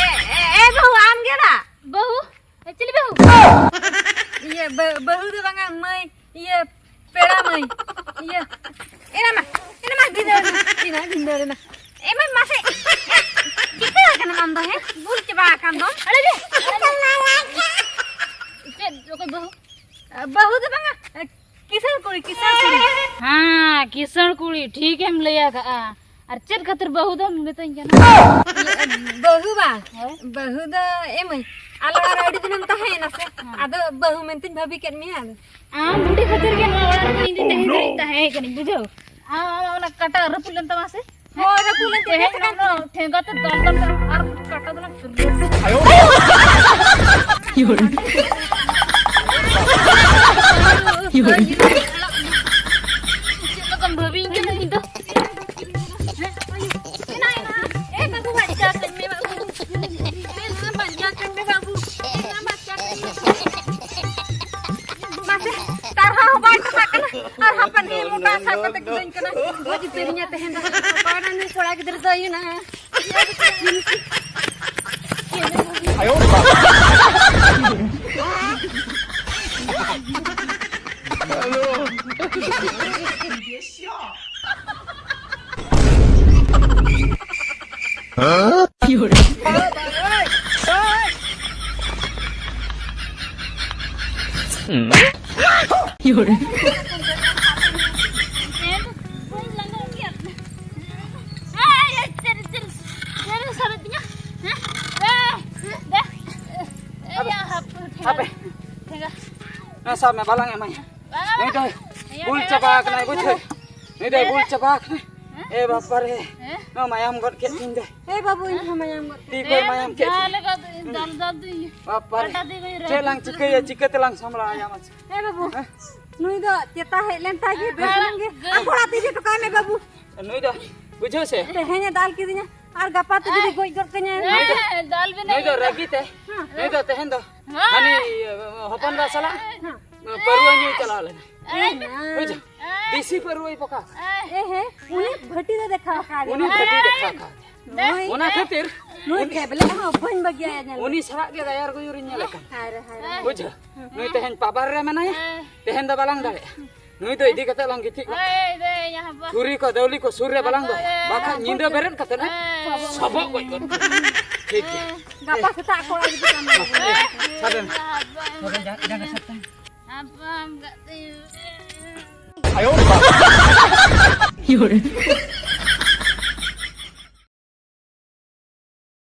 ᱮ, ᱮ, ᱮ, ᱵᱟᱹᱦᱩ, ᱟᱢ ᱜᱮ ᱫᱟ? ᱵᱟᱹᱦᱩ? ᱮ, ᱪᱤᱞᱤ ᱵᱟᱹᱦᱩ? ᱤᱭᱟᱹ, ᱵᱟᱹ-, ᱵᱟᱹᱦᱩ ᱫᱚ ᱵᱟᱝᱟ, ᱢᱟᱹᱭ, ᱤᱭᱟᱹ, ᱯᱮᱲᱟ ᱢᱟᱹᱭ, ᱤᱭᱟᱹ, ᱮᱱᱟ ᱢᱟ, ᱮᱱᱟ ᱢᱟ, ᱵᱷᱤᱸᱫᱟᱹᱲ ᱮᱱᱟ, ᱮᱱᱟ, ᱵᱷᱤᱸᱫᱟᱹᱲ ᱮᱱᱟ᱾ ᱮ ᱢᱟᱹᱭ, ᱢᱟᱥᱮ, ᱪᱤᱠᱟᱹ ᱟᱠᱟᱱᱟᱢ ᱟᱢ ᱫᱚ, ᱦᱮᱸ? ᱵᱩᱞ ᱪᱟᱵᱟ ᱟᱠᱟᱱ ᱫᱚᱢ᱾ ᱟᱲᱟᱜᱮ, ᱟᱲᱟᱜᱮ᱾ ᱪᱮᱫ, ᱚᱠᱚᱭ ᱵᱟᱹᱦᱩ? ᱵᱟᱹᱦᱩ ᱫᱚ ᱵᱟᱝᱟ, ᱠᱤᱥᱟᱹᱬ ᱠᱩᱲᱤ, ᱠᱤᱥᱟᱹᱬ ᱠᱩᱲᱤ᱾ ᱦᱮᱸ, ᱠᱤᱥᱟᱹᱬ ᱠᱩᱲᱤ, ᱴᱷᱤᱠ ᱮᱢ ᱞᱟᱹᱭ ᱟᱠᱟᱜᱼᱟ᱾ ᱟᱨ ᱪᱮᱫ ᱠᱷᱟᱹᱛᱤᱨ ᱵᱟᱹᱦᱩ ᱫᱚᱢ ᱢᱮᱛᱟᱹᱧ ᱠᱟᱱᱟ? ᱵᱟᱹᱦᱩ ᱵᱟ? ᱦᱳᱭ᱾ ᱵᱟᱹᱦᱩ ᱫᱚ ᱮ ᱢᱟᱹᱭ, ᱟᱞᱮ ᱚᱲᱟᱜ ᱨᱮ ᱟᱹᱰᱤ ᱫᱤᱱᱮᱢ ᱛᱟᱦᱮᱸᱭᱮᱱᱟ ᱥᱮ? ᱦᱮᱸ᱾ ᱟᱫᱚ ᱵᱟᱹᱦᱩ ᱢᱮᱱᱛᱮᱧ ᱵᱷᱟᱹᱵᱤ ᱠᱮᱫ ᱢᱮᱭᱟ ᱟᱫᱚ᱾ ᱟᱢ ᱵᱩᱰᱷᱤ ᱠᱷᱟᱹᱛᱤᱨ ᱜᱮ ᱱᱚᱣᱟ ᱚᱲᱟᱜ ᱨᱮᱫᱚ ᱤᱧ ᱫᱚ ᱛᱟᱦᱮᱸ ᱫᱟᱲᱮᱭᱟᱜ ᱛᱟᱦᱮᱸ ᱠᱟᱹᱱᱟᱹᱧ, ᱵᱩᱡᱷᱟᱹᱣ? ᱟᱢ ᱚᱱᱟ ᱠᱟᱴᱟ ᱨᱟᱹᱯᱩᱫ ᱞᱮᱱ ᱛᱟᱢᱟ ᱥᱮ? ᱦᱳᱭ, ᱨᱟᱹᱯᱩᱫ ᱞᱮᱱ ᱛᱤᱧᱟ᱾ ᱛᱮᱦᱮᱧ ᱱᱚᱣᱟ ᱴᱷᱮᱸᱜᱟ ᱛᱮ ᱫᱟᱞ ᱫᱟᱞ ᱛᱮ ᱟᱨ ᱠᱟᱴᱟ ᱫᱚᱞᱟᱝ ᱨᱟᱹᱯᱩᱫ᱾ ᱪᱮᱫ ᱞᱮᱠᱟᱢ ᱵᱷᱟᱹᱵᱤᱧ ᱠᱟᱱᱟ ᱤᱧ ᱫᱚ? ᱦᱮᱸ, ᱟᱭᱳ, ᱮᱱᱟ, ᱮᱱᱟ᱾ ᱮ ᱵᱟᱹᱵᱩ, ᱵᱟᱧᱪᱟᱣ ᱠᱟᱹᱧ ᱢᱮ, ᱵᱟᱹᱵᱩ᱾ ᱮᱱᱟ, ᱵᱟᱧᱪᱟᱣ ᱠᱟᱹᱧ ᱢᱮ, ᱵᱟᱹᱵᱩ᱾ ᱮᱱᱟ, ᱵᱟᱧᱪᱟᱣ ᱠᱟᱹᱧ ᱢᱮ᱾ ᱢᱟᱥᱮ, ᱛᱟᱨᱦᱟ ᱦᱚᱸ ᱵᱟᱭ ᱴᱷᱚᱠᱟᱜ ᱠᱟᱱᱟ᱾ ᱟᱨ ᱦᱟᱯᱮᱱ ᱦᱮᱸ ᱢᱚᱴᱟ ᱥᱟᱵ ᱠᱟᱛᱮ ᱠᱩᱞᱟᱹᱧ ᱠᱟᱱᱟ᱾ ᱜᱚᱡ ᱩᱛᱟᱹᱨᱤᱧᱟ ᱛᱮᱦᱮᱧ ᱫᱚ᱾ ᱚᱠᱟᱭᱮᱱᱟ ᱱᱩᱭ ᱠᱚᱲᱟ ᱜᱤᱫᱽᱨᱟᱹ ᱫᱚ ᱤᱭᱟᱹ ᱱᱟ᱾ ᱦᱟᱯᱮ᱾ ᱦᱮᱸ, ᱥᱟᱵ ᱢᱮ, ᱵᱟᱞᱟᱝ ᱮᱢᱟᱭᱟ᱾ ᱱᱩᱭ ᱫᱚᱭ ᱵᱩᱞ ᱪᱟᱵᱟ ᱟᱠᱟᱱᱟᱭ, ᱵᱩᱡᱷᱟᱹᱣ᱾ ᱱᱩᱭ ᱫᱚᱭ ᱵᱩᱞ ᱪᱟᱵᱟ ᱟᱠᱟᱱᱟᱭ᱾ ᱮ ᱵᱟᱯᱟᱨᱮ, ᱱᱚᱣᱟ ᱢᱟᱭᱟᱢ ᱜᱚᱫ ᱠᱮᱫ ᱛᱤᱧ ᱫᱚᱭ᱾ ᱮ ᱵᱟᱹᱵᱩ, ᱤᱧ ᱦᱚᱸ ᱢᱟᱭᱟᱢ ᱜᱚᱫ ᱛᱤ ᱠᱚᱭ ᱢᱟᱭᱟᱢ ᱠᱮᱫ ᱛᱤᱧ᱾ ᱫᱟᱞ ᱫᱟᱞ ᱫᱩᱧ ᱵᱟᱯᱟᱨᱮ, ᱠᱟᱴᱟ ᱛᱤ ᱠᱚᱧ ᱨᱟᱹᱯᱩᱫ ᱪᱮᱫ ᱞᱟᱝ ᱪᱤᱠᱟᱹᱭᱟ, ᱪᱤᱠᱟᱹ ᱛᱮᱞᱟᱝ ᱥᱟᱢᱵᱲᱟᱣ ᱮᱭᱟ ᱢᱟᱥᱮ? ᱮ ᱵᱟᱹᱵᱩ, ᱦᱮᱸ? ᱱᱩᱭ ᱫᱚ ᱪᱮᱛᱟ ᱦᱮᱡ ᱞᱮᱱ ᱛᱟᱭ ᱜᱮ, ᱵᱮᱥ ᱞᱮᱱ ᱜᱮ᱾ ᱟᱢ ᱠᱚᱲᱟ ᱛᱤ ᱜᱮ ᱴᱚᱠᱟᱭ ᱢᱮ ᱵᱟᱹᱵᱩ᱾ ᱱᱩᱭ ᱫᱚ, ᱵᱩᱡᱷᱟᱹᱣ ᱥᱮ? ᱛᱮᱦᱮᱧ ᱮ ᱫᱟᱞ ᱠᱤᱫᱤᱧᱟ, ᱟᱨ ᱜᱟᱯᱟ ᱛᱮ ᱡᱩᱫᱤ ᱜᱚᱡ ᱜᱚᱫ ᱠᱟᱹᱧᱟᱭ᱾ ᱦᱮᱸ, ᱫᱟᱞ ᱵᱮᱱᱟᱭ ᱱᱩᱭ ᱫᱚ ᱠᱟᱱᱟ᱾ ᱨᱟᱹᱜᱤ ᱛᱮ, ᱦᱮᱸ᱾ ᱱᱩᱭ ᱫᱚ ᱛᱮᱦᱮᱧ ᱫᱚ ᱦᱮᱸ᱾ ᱦᱟᱹᱱᱤ, ᱤᱭᱟᱹ, ᱦᱚᱯᱚᱱ ᱵᱟ ᱥᱟᱞᱟᱜ ᱦᱮᱸ᱾ ᱯᱟᱹᱨᱣᱟᱹ ᱧᱩᱭ ᱪᱟᱞᱟᱣ ᱞᱮᱱᱟ᱾ ᱮ ᱢᱟ᱾ ᱵᱩᱡᱷᱟᱹᱣ? ᱫᱮᱥᱤ ᱯᱟᱹᱨᱣᱟᱹᱭ ᱯᱚᱠᱟ᱾ ᱮ ᱦᱮ, ᱩᱱᱤ ᱵᱷᱟᱹᱴᱤ ᱫᱚ ᱫᱮᱠᱷᱟᱣ ᱟᱠᱟᱫ ᱩᱱᱤ ᱫᱮᱭᱟ᱾ ᱵᱷᱟᱹᱴᱤ ᱫᱮᱠᱷᱟᱣ ᱟᱠᱟᱫ᱾ ᱱᱩᱭ, ᱚᱱᱟ ᱠᱷᱟᱹᱛᱤᱨ ᱱᱩᱭ ᱩᱱᱤ, ᱠᱮᱵᱞᱮ ᱦᱚᱸ ᱵᱟᱹᱧ ᱵᱟᱹᱜᱤᱭᱟᱭᱟ ᱧᱮᱞ ᱢᱮ᱾ ᱩᱱᱤ ᱥᱟᱞᱟᱜ ᱜᱮ ᱜᱟᱭᱟᱨ ᱜᱩᱭᱩᱨᱤᱧ ᱧᱮᱞ ᱟᱠᱟᱱᱟ᱾ ᱦᱟᱭ ᱨᱮ, ᱦᱟᱭ ᱨᱮ᱾ ᱵᱩᱡᱷᱟᱹᱣ? ᱱᱩᱭ ᱛᱮᱦᱮᱧ ᱯᱟᱵᱟᱨ ᱨᱮ ᱢᱮᱱᱟᱭᱟ, ᱛᱮᱦᱮᱧ ᱫᱚ ᱵᱟᱞᱟᱝ ᱫᱟᱲᱮᱭᱟᱜᱼᱟ᱾ ᱱᱩᱭ ᱫᱚ ᱤᱫᱤ ᱠᱟᱛᱮ ᱞᱟᱝ ᱜᱤᱛᱤᱡ ᱜᱚᱫ ᱠᱟᱭᱟ᱾ ᱮᱭ, ᱫᱮ, ᱭᱟ, ᱵᱟ᱾ ᱪᱷᱩᱨᱤ ᱠᱚ, ᱫᱟᱹᱣᱞᱤ ᱠᱚ ᱥᱩᱨ ᱨᱮ ᱵᱟᱞᱟᱝ ᱫᱚᱦᱚᱭᱟ᱾ ᱵᱟᱠᱷᱟᱡ ᱧᱤᱫᱟᱹ ᱵᱮᱨᱮᱫ ᱠᱟᱛᱮ ᱱᱟᱜ ᱥᱚᱵᱚᱜ ᱜᱚᱡ ᱜᱚᱫ ᱠᱟᱭᱟ᱾ ᱴᱷᱤᱠ ᱜᱮᱭᱟ᱾ ᱜᱟᱯᱟ ᱥᱮᱛᱟᱜ ᱠᱚᱲᱟ ᱜᱤᱫᱽᱨᱟᱹ ᱠᱟᱱ ᱫᱚ᱾ ᱥᱟᱵᱮᱢ᱾ ᱥᱟᱵᱮᱢ, ᱡᱟᱸᱜᱟ, ᱡᱟᱸᱜᱟ ᱥᱟᱵ ᱛᱟᱢ᱾ ᱟᱯᱟᱢ ᱜᱟᱛᱮ᱾ ᱟᱭᱳ ᱵᱟᱵᱟ᱾